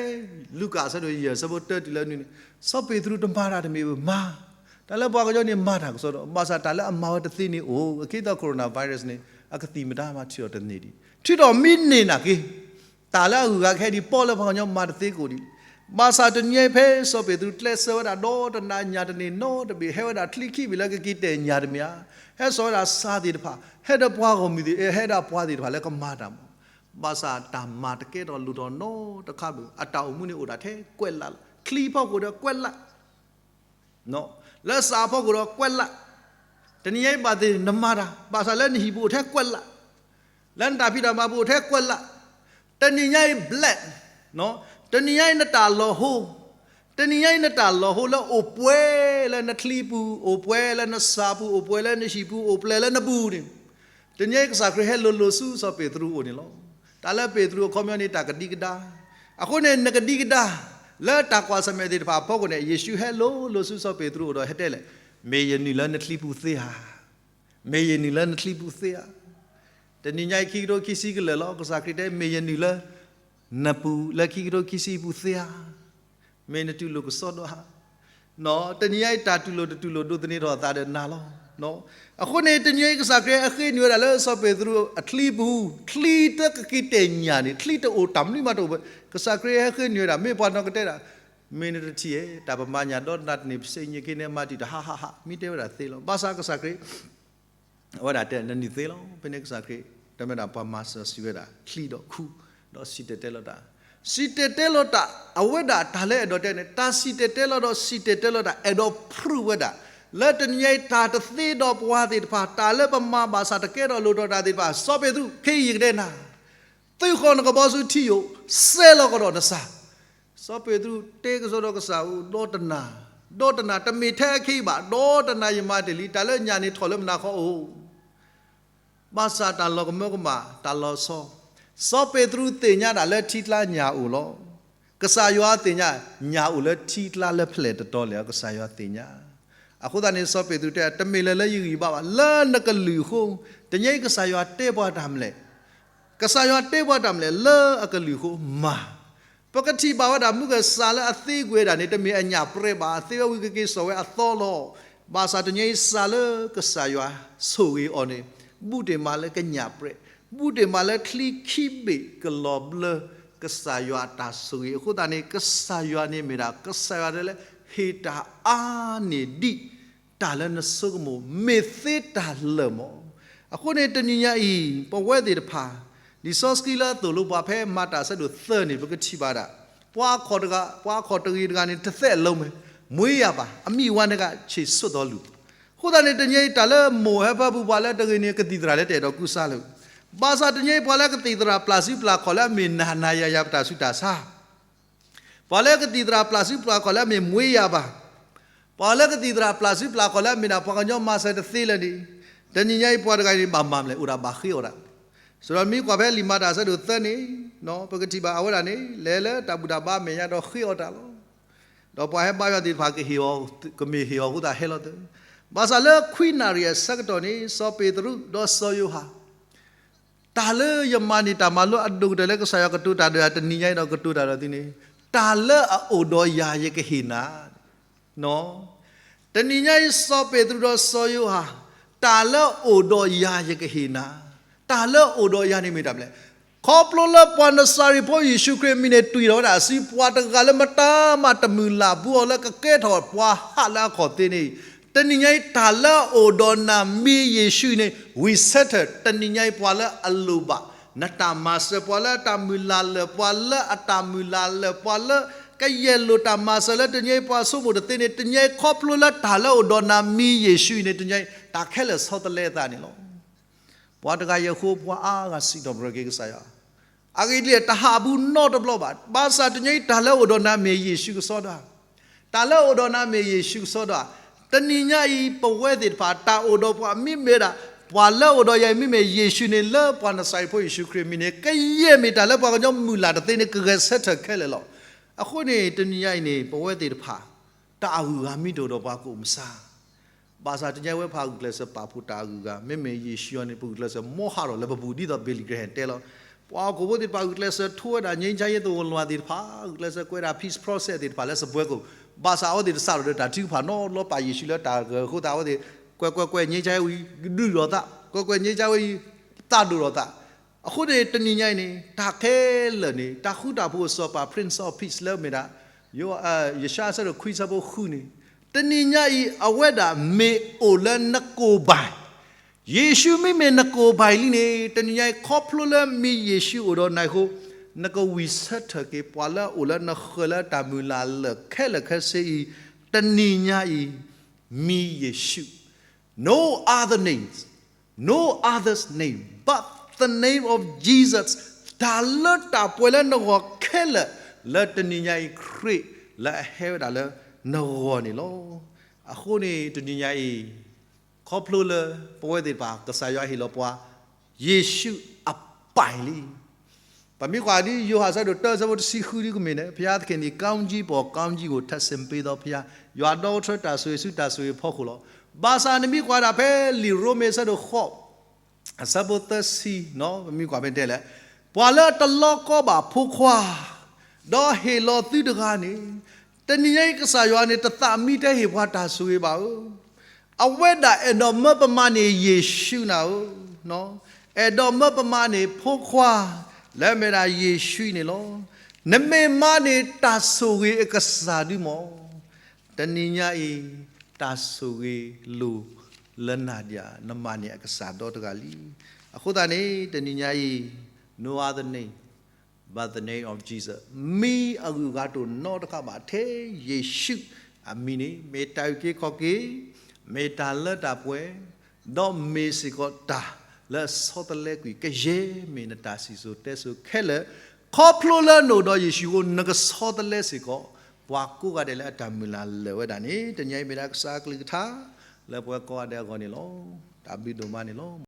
လူၤကၣ်အဆၢဒိၣ်ယဲၢ်ဆၢဖိတၢတုၤလၢနွံန့ၣ် စီၤပ့းတရူးတမၤတၢ်တမံၤဘၣ်, မၤ တၢ်လၢပှၤကညီန့ၣ်မၤတၢ်ကစီဒီ, ဘၣ်ဆၣ်တၢ်လၢအမၤဝဲတသ့န့ၣ်အိၣ်, အခံဒီး coronavirus န့ၣ် အကသံၣ်မတၤမၤထံၣ်အီၤတန့ၢ်ဒံး, ထုးထီၣ်မံန့ၢ်နာ်က့ၤ တၢ်လၢအဂုၤအဂၤကဟဲဒံးပီၣ်လၢပှၤကညီမၤတသ့ကိၣ်ဒံး, ဘၣ်ဆၣ်တနံၤညါအံၤဖဲစီၤပ့းတရူးကျဲးစၢးဝဲဒၣ်ဒီးတနၤညၣ် တန့ၢ်နီတဘ့ၣ် ဟဲဝဲဒၣ်ချံခံဘ့ၣ်လၢကက့ၤတဲာ်ညၣ်တမ့ၢ်ဧါ, ဟဲစိာ်ဝဲဒၣ်စၢ်သ့ၣ်တဖၣ်, ဟဲဒီးပှၤဂီၢ်မုၢ်သ့ၣ်, ဟဲဒၣ်ပှၤသ့ၣ်တဖၣ်လၢကမၤတၢ်မး, ဘၣ်ဆၣ်တၢ်မၤတကဲထီၣ်လိၣ်ထီၣ်နီတခါဘၣ်, အတၢ်အိၣ်မူန့ၣ်အိၣ်ဒၣ်ထဲကွဲးလး, ချံဖီခိၣ်ဒီးကွဲးလး လၢစးဖီခိၣ်ဒီးကွဲးလး, တနံၤညါအံၤဘၣ်သ့ၣ်နမၤတၢ်, ဘၣ်ဆၣ်လၢနဟံၣ်ပူၤအိၣ်ထဲကွဲးလး, လၢနတၢ်ဖံးတၢ်မၤပူၤအိၣ်ထဲကွဲးလး, တနံၤညါအံၤ black, တနံၤညါအံၤနတၢ်လီၤဟိ, တနံၤညါအံၤနတၢ်လီၤဟိလၢအိၣ်ပှဲၤလၢနချံပူၤ, အိၣ်ပှဲၤလၢနစးပူၤ, အိၣ်ပှဲၤလၢနဟံၣ်ပူၤ, အိၣ်ပှဲၤလၢနပူၤန့ၣ်, တနံၤညါအံၤကစၢ်ခရံာ်ဟဲလိၤလိၤဆူစီၤပ့းတရူးအအိၣ်န့ၣ်လီၤ. တၢ်လၢပ့းတရူးအခီပညီန့ၣ် တၢ်ကဒံကဒါ, အဃိန့ၣ် နကဒံကဒါ လၢတၢ်ကွၢ်ဆၢၣ်မဲာ်သ့ၣ်တဖၣ်အဖီခိၣ်န့ၣ် ယ့ၣ်ၡူးဟဲလိၤလိၤဆူစီၤပ့းတရူးအအိၣ်ဒီးဟဲတဲလဲၣ်, မ့ၢ်ယနုာ်လၢနချံပူၤသ့ဧါ, မ့ၢ်ယနုာ်လၢနချံပူၤသ့ဧါ. တနံၤညါအံၤ ခံကထိခံဆံကလၢာ်လီၤ. ကစၢ်ခရံာ်တဲ မ့ၢ်ယနုာ်လၢ နပူၤလၢခံကထိခံဆံအပူၤသ့ဧါ. မ့ၢ်နတူၢ်လိာ်ကစီဒီဧါ. တနံၤညါအံၤ တၢ်တူၢ်လိာ်တတူၢ်လိာ်ဒိးသန့ၤထီၣ်အသးဒီးနၤလီၤ. အဃိန့ၣ် တနံၤညါအံၤ ကစၢ်ခရံာ်ဟဲဃ့နုာ်ဝဲဒၣ်လၢစီၤပ့းတရူးအချံပူၤ, ချံတကက့ၤတဲာ်ညၣ်န့ၣ် ချံတအိၣ်တၢ်မနုၤမးတအိၣ်ဘၣ်. ကစၢ်ခရံာ်ဟဲဃ့နုာ်ဝဲဒၣ် မ့ၢ်ပှၤနီၢ်ကတဲဒၣ်, မ့ၢ်နတထံၣ်ဧါ, တၢ်ပမၤညၣ်ဒီတနၤတန့ၢ် ပစ့ညံးက့န့ၣ် မၤတံာ်တဟးဟးဟး မ့ၢ်တဲဝဲဒၣ်သ့လီၤ. ဘၣ်ဆၣ်ကစၢ်ခရံာ် အဝဲဒၣ်တဲ နနုာ်သ့လီၤ. ဖဲန့ၣ်ကစၢ်ခရံာ် တမ့ၢ်ဒၣ်ပှၤမၤစၢၤစံးဝဲဒၣ် ချံဒီးခူ, ဒီးစံၣ်တဲၤတဲလီၤတၢ်, စံၣ်တဲၤတဲလီၤတၢ်, အဝဲဒၣ်တၢ်လၢအဲၣ်ဒိးတဲန့ၣ် တၢ်စံၣ်တဲၤတဲလီၤဒီးစံၣ်တဲၤတဲလီၤတၢ် အဲၣ်ဒိးဖျုးဝဲဒၣ်, လၢတနံၤညါအံၤ တၢ်တသ့ဒီးပှၤသ့ၣ်တဖၣ် တၢ်လၢပမၤဘၣ်ဆၣ်တကဲထီၣ်လိၣ်ထီၣ်တၢ်သ့ၣ်တဖၣ် စီၤပ့းတရူး ခဲအံၤယကတဲနၤ သုးဃီၤနကဘီဆူထံယိာ်, စဲးလီၤကဒီးနစၢ်. စီၤပ့းတရူးတဲကစီဒီကစၢ်အအိၣ် ဒီတနၤ, ဒီတနၤ တမ့ၢ်ထဲအခဲအံၤဘၣ်, ဒီတနၤယမၤတ့ၢ်လံ, တၢ်လၢညၣ်န့ၣ်ထီၣ်လၢမနၤဃီအိၣ်, ဘၣ်ဆၣ်တၢ်လီၤကမၢကမၣ် တၢ်လီၤဆီ, စီၤပ့းတရူးသ့ၣ်ညါဒၣ်လၢထံကျါညၣ်အိၣ်လီၤ. ကစၢ်ယွၤသ့ၣ်ညါ ညၣ်အိၣ်လၢထံကျါလၢဖဲလဲၣ်တတီၤလဲၣ် ကစၢ်ယွၤသ့ၣ်ညါ. အဃိသတးန့ၣ် စီၤပ့းတရူးတဲ တမ့ၢ်လၢၤလၢယဂံၢ်ယဘါဘၣ်, လၢနကလုၢ်အဃိ, တနံၤအံၤကစၢ်ယွၤတဲပှၤတၢ်မနုၤလဲၣ်, ကစၢ်ယွၤတဲပှၤတၢ်မနုၤလဲၣ် လၢအကလုၢ်အဃိမၤ. ပကထံၣ်ဘၣ်ဝဲဒၣ် မုၢ်ကစၢ်လၢအသ့ကွံာ်ဝဲဒၣ်န့ၣ် တမ့ၢ်အညၣ်ပြဲးဘၣ်, အသ့ဝဲဝံၤကက့ၤစိာ်ဝဲအသီလီၤ. ဘၣ်ဆၣ်တနံၤအံၤစၢ်လၢကစၢ်ယွၤဆိၣ်ဂ့ၤအီၤန့ၣ် ဘူးတ့ၢ်မးလၢကညၣ်ပြဲး, ဘူးတ့ၢ်မးလၢချံခံဘ့ၣ်ကလီၤဘျၢ ကစၢ်ယွၤအတၢ်ဆိၣ်ဂ့ၤ. အဃိသတးန့ၣ် ကစၢ်ယွၤန့ၣ်မ့ၢ်ဒၣ် ကစၢ်ယွၤဒၣ်လၢ ဟ့ၣ်တၢ်အါန့ၢ်ဒံး တၢ်လၢနဆိကမိၣ် မ့ၢ်သ့တၢ်လၢာ်မး. အဃိန့ၣ် တနံၤညါအံၤ ပဝဲသ့ၣ်တဖၣ် လံာ်စီဆှံလၢအသိၣ်လိပှၤဖဲမၤတၢ်အဆၢဒိၣ်သၢန့ၣ် ပကထံၣ်ဘၣ်ဒၣ် ပှၤအခီၣ်တဂၤ, ပှၤအခီၣ်တဂ့ၤတဂၤန့ၣ် တသဲးအလုံးမ့ၢ်, မွေးရာပါ, အမိၢ်အဝၤန့ၣ်က ဆံးဆိးသီလူၤ. အဃိသတးန့ၣ် တနံၤညါအံၤ တၢ်လၢမိၢ်ဟဲဖၢပူၤပှၤလၢတဂ့ၤန့ၣ် ကသံၣ်သရၣ်လၢတအဲၣ်ဒိးကူစါလၢၤ. ဘၣ်ဆၣ်တနံၤအံၤ ပှၤလၢကသံၣ်သရၣ်ပျၢ်စုပျၢ်ခီၣ်လၢအမ့ၢ်နၤနၤယၤယၤပတၢ်ဆူးတၢ်ဆါ ပှၤလၢကသံၣ်သရၣ်ပျၢ်စုပျၢ်ခီၣ်လၢအမ့ၢ်မွေးရာပါ, ပှၤလၢကသံၣ်သရၣ်ပျၢ်စုပျၢ်ခီၣ်လၢအမ့ၢ်ဒၣ်ပှၤကညီမၤစၢၤတသ့လၢၤန့ၣ်, တနံၤညါအံၤပှၤတဂၤအံၤန့ၣ် ဘၣ်မၤမလဲၣ်, အိၣ်ဒၣ်ဘၣ်ဃ့အီၣ်တၢ်. စံးဒီးမ့ၢ်ကွၢ်ဖဲလံာ်မၤတၢ်အဆၢဒိၣ်သၢန့ၣ်, ပကထံၣ်ဘၣ်အဝဲဒၣ်န့ၣ် လဲၤလၢတၢ်ဘူၣ်တၢ်ဘါမဲာ်ညါဒီးဃ့အီၣ်တၢ်လီၤ. ဒီးပှၤဟဲဘါယွၤသ့ၣ်တဖၣ်ကဟ့ၣ်အီၤ, ကမ့ၢ်ဟ့ၣ်အီၤအဃိသတးဟဲလီၤသၢ. ဘၣ်ဆၣ်လၢခွံနၣ်ရံၣ်အဆၢကတီၢ်န့ၣ် စီၤပ့းတရူးဒီးစီၤယိၤဟၣ် တၢ်လၢယမၤန့ၢ်တၢ်မၤလိအဒိၣ်ကတၢၢ်လၢကစၢ်ယွၤကတိၤတၢ်ဒီးယၤတနံၤညါအံၤဒီးကတိၤတၢ်ဒီးသုန့ၣ်, တၢ်လၢအအိၣ်ဒီးယၤယကဟ့ၣ်နၤ. တနံၤညါအံၤစီၤပ့းတရူးဒီးစီၤယိၤဟၣ်, တၢ်လၢအအိၣ်ဒီးယၤယကဟ့ၣ်နၤ, တၢ်လၢအအိၣ်ဒီးယၤန့ၣ်မ့ၢ်တၢ်မနုၤလဲၣ်. ခီဖျိလၢပှၤနစၤရ့းဖိယ့ၣ်ၡူးခရံာ်အမံၤန့ၣ်တွံၢ်ထီၣ်ဝဲဒၣ်အစု ပှၤတဂၤလၢမတၤမၤတမုၢ်လၢ်ဘူးအီၤလၢကကဲထီၣ်ပှၤဟးလၢအခီၣ်သ့န့ၣ်, တနံၤညါအံၤတၢ်လၢအအိၣ်ဒီးနၤမ့ၢ်ယ့ၣ်ၡူးန့ၣ် ဝံၤဆၢထၢၣ် တနံၤညါအံၤပှၤလၢအလိၣ်ဘၣ်နတၢ်မၤစၢၤ ပှၤလၢအတၢ်မုၢ်လၢ်လၢာ် ပှၤလၢအတၢ်မုၢ်လၢ်လၢာ် ပှၤလၢကယဲၢ်လိာ်တၢ်မၤစၢၤလၢတနံၤညါအံၤပှၤဆိကမိၣ်တသ့န့ၣ် တနံၤညါအံၤခီဖျိလၢတၢ်လၢအအိၣ်ဒီးနၤမ့ၢ်ယ့ၣ်ၡူးအံၤန့ၣ် တနံၤညါအံၤ တၢ်ခဲလၢာ်ဆီတလဲအသးန့ၣ်လီၤ. ပှၤတဂၤအံၤအဃိ ပှၤအါဂၤစံးထီၣ်ပတြၢၤက့ၤကစၢ်ယွၤ အဂ့ၢ်ဒ်လဲၣ် တဟးဘူးနီတဘျီဘၣ်. ဘၣ်ဆၣ်တနံၤညါအံၤ တၢ်လၢအအိၣ်ဒီးနၤမ့ၢ်ယ့ၣ်ၡူးကစီဒီဧါ. တၢ်လၢအအိၣ်ဒီးနၤမ့ၢ်ယ့ၣ်ၡူးကစီဒီဧါ. တနံၤညါအံၤ ပဝဲသ့ၣ်တဖၣ် တၢ်အိၣ်ဒီးပှၤမ့မ့ၢ်ဒၣ် ပှၤလၢအအိၣ်ဒီးယၤအံၤမ့မ့ၢ်ယ့ၣ်ၡူးန့ၣ် လၢပှၤနစၤရ့းဖိယ့ၣ်ၡူးခရံာ်အမံၤန့ၣ် ကယဲၢ်မ့ၢ်တၢ်လၢပှၤကညီမုၢ်လၢ်တသ့န့ၣ် ကဂဲၤဆၢထၢၣ်ခဲလၢာ်လီၤ. အဃိန့ၣ် တနံၤညါအံၤန့ၣ် ပဝဲသ့ၣ်တဖၣ် တၢ်အဂုၤအဂၤမ့ၢ်တအိၣ်ဒီးပှၤကအိၣ်မဆါ ဘၣ်ဆၣ်တနံၤညါအံၤဝဲဖးဂုာ်ကျဲးစၢးပာ်ဖှိၣ်တၢ်အဂုၤအဂၤ မ့မ့ၢ်ယ့ၣ်ၡူးအံၤန့ၣ် ပဂုာ်ကျဲးစၢးမီဟးထီၣ်လၢပပူၤ ဒ်သိး Billy Graham တဲလီၤ. ပှၤဟီၣ်ခိၣ်ဖိသ့ၣ်တဖၣ်ဂုာ်ကျဲးစၢးထိဝဲဒၣ် ငြိမ်းချမ်းရေးသဝဏ်လွှာ သ့ၣ်တဖၣ် ဂုာ်ကျဲးစၢးကွဲးဒၣ် peace process သ့ၣ်တဖၣ်လၢစပွဲကိၣ် ဘၣ်ဆၣ်အဝဲသ့ၣ်တစးထီၣ်ဒီးတၢ်ထုကဖၣ်နီတဘျီ ပာ်ယ့ၣ်ၡူးလၢတၢ်ဂၢၢ်အဃိသတး အဝဲသ့ၣ် ကွဲးကွဲးကွဲး ငြိမ်းချမ်းရေးဝံၤ ဒုၣ်ထီၣ်သး ကွဲးကွဲး ငြိမ်းချမ်းရေးဝံၤ သးဒိၣ်ထီၣ်သး အဃိန့ၣ် တနံၤညါအံၤန့ၣ် တၢ်ခဲလၢာ်န့ၣ် တၢ်ဃူတၢ်ဖိးအစီၤပၤ Prince of Peace လၢမ့ၢ်ဒၣ် ယၡါယၤအဆၢဒိၣ်ခွံဆၢဖိဃုန့ၣ် တနံၤညါအံၤ အဝဲဒၣ်မ့ၢ်အိၣ်လၢနကိာ်ဘၣ် ယ့ၣ်ၡူးမ့မ့ၢ်နကိာ်ဘၣ်လံန့ၣ် တနံၤညါအံၤ ခီဖျိလၢမ့ၢ်ယ့ၣ်ၡူးအိၣ်ဒီးနၤအဃိ နကဝံၤဆၢထၢၣ်က့ၤပှၤလၢအအိၣ်လၢနဃၢၤလၢတၢ်မုၢ်လၢ်လၢာ်ခဲလၢာ်ခဲဆ့အံၤ တနံၤညါအံၤ မံၤယ့ၣ်ၡူး No other name, no other's name but the name of Jesus. တၢ်လၢတၢ်ပှဲၤလၢနဂီၢ်ခဲလၢာ် လၢတနံၤညါအံၤခရံာ်လၢအဟဲဝဲဒၣ်လၢနဂီၢ်န့ၣ်လီၤ. အဃိန့ၣ် တနံၤညါအံၤ ခီဖျိလၢပဝဲသ့ၣ်တဖၣ် ကစၢ်ယွၤဟ့ၣ်လီၤပှၤ ယ့ၣ်ၡူးအပၢ်လံ ပမ့ၢ်ကွၢ်ဒ်ယိၤဟၣ်အဆၢဒိၣ်တၢ အဆၢဖိတဆံဃုဒ်ကမ့ၢ်န့ၣ် ဘုရားသခင်သည် ကောင်းကြီးပေါ်ကောင်းကြီးကို ထပ်ဆင့်ပေးသောဘုရား, ယွၤဒီကထၢတၢ်ဆိၣ်ဂ့ၤဆူတၢ်ဆိၣ်ဂ့ၤအဖီခိၣ်လီၤ. ဘၣ်ဆၣ်နမ့ၢ်ကွၢ်ဒၣ်ဖဲလံာ်ရိမ့ၤအဆၢဒိၣ်ဃိး အဆၢဖိသၢဆံ, ပမ့ၢ်ကွၢ်ဖဲတဲလဲၣ်, ပှၤလၢအတလီကီဘၣ်ဖိခွါ, ဒီးဟ့ၣ်လီၤသုတဂၤန့ၣ်, တနံၤညါအံၤကစၢ်ယွၤန့ၣ် တသးမံတဟ့ၣ်ပှၤတၢ်ဆိၣ်ဂ့ၤဘၣ်ဧၢ, အဝဲဒၣ်အဲၣ်ဒိးမၢပမၤန့ၢ်ယ့ၣ်ၡူးနၤဧၢ, အဲၣ်ဒိးမၢပမၤန့ၢ်ဖိခွါ လၢအမ့ၢ်ဒၣ်ယ့ၣ်ၡူးအံၤန့ၣ်လီၤ. နမ့ၢ်မၤန့ၢ်တၢ်ဆိၣ်ဂ့ၤအကစၢ်ဒုမၢ် တနံၤညါအံၤ တၢ်ဆိၣ်ဂ့ၤလိာ်လၢနၤဒံးဧါ, နမၤန့ၢ်အကစၢ်ဒီတဂၤလံ. အဃိသတးန့ၣ် တနံၤညါအံၤ no other name but the name of Jesus, မံၤအဂုၤအဂၤတအိၣ်နီတခါဘၣ်ထဲယ့ၣ်ၡူး အမံၤန့ၣ် မ့ၢ်တၢ်အုၣ်က့ၤခီၣ်က့ၤ, မ့ၢ်တၢ်လၢတၢ်ပှဲၤ, ဒီးမ့ၢ်စ့ၢ်ကီးတၢ်လၢအဆီတလဲကွံာ် ကယဲၢ်မ့ၢ်နတၢ်စံၣ်စိၤတဲစိၤခဲလၢာ်, ခီဖျိလၢနအိၣ်ဒီးယ့ၣ်ၡူးအဃိ နကဆီတလဲစ့ၢ်ကီး ပှၤကိးဂၤဒဲးလၢအတၢ်မုၢ်လၢ်လၢာ်ဝဲဒၣ်န့ၣ် တနံၤအံၤမ့ၢ်ဒၣ်ကစၢ်အကလုၢ်ကထါ လၢပဝဲကိးဂၤဒဲးအဂီၢ်န့ၣ်လီၤ. တၢ်ဘျုးဒိၣ်မးန့ၣ်လီၤ.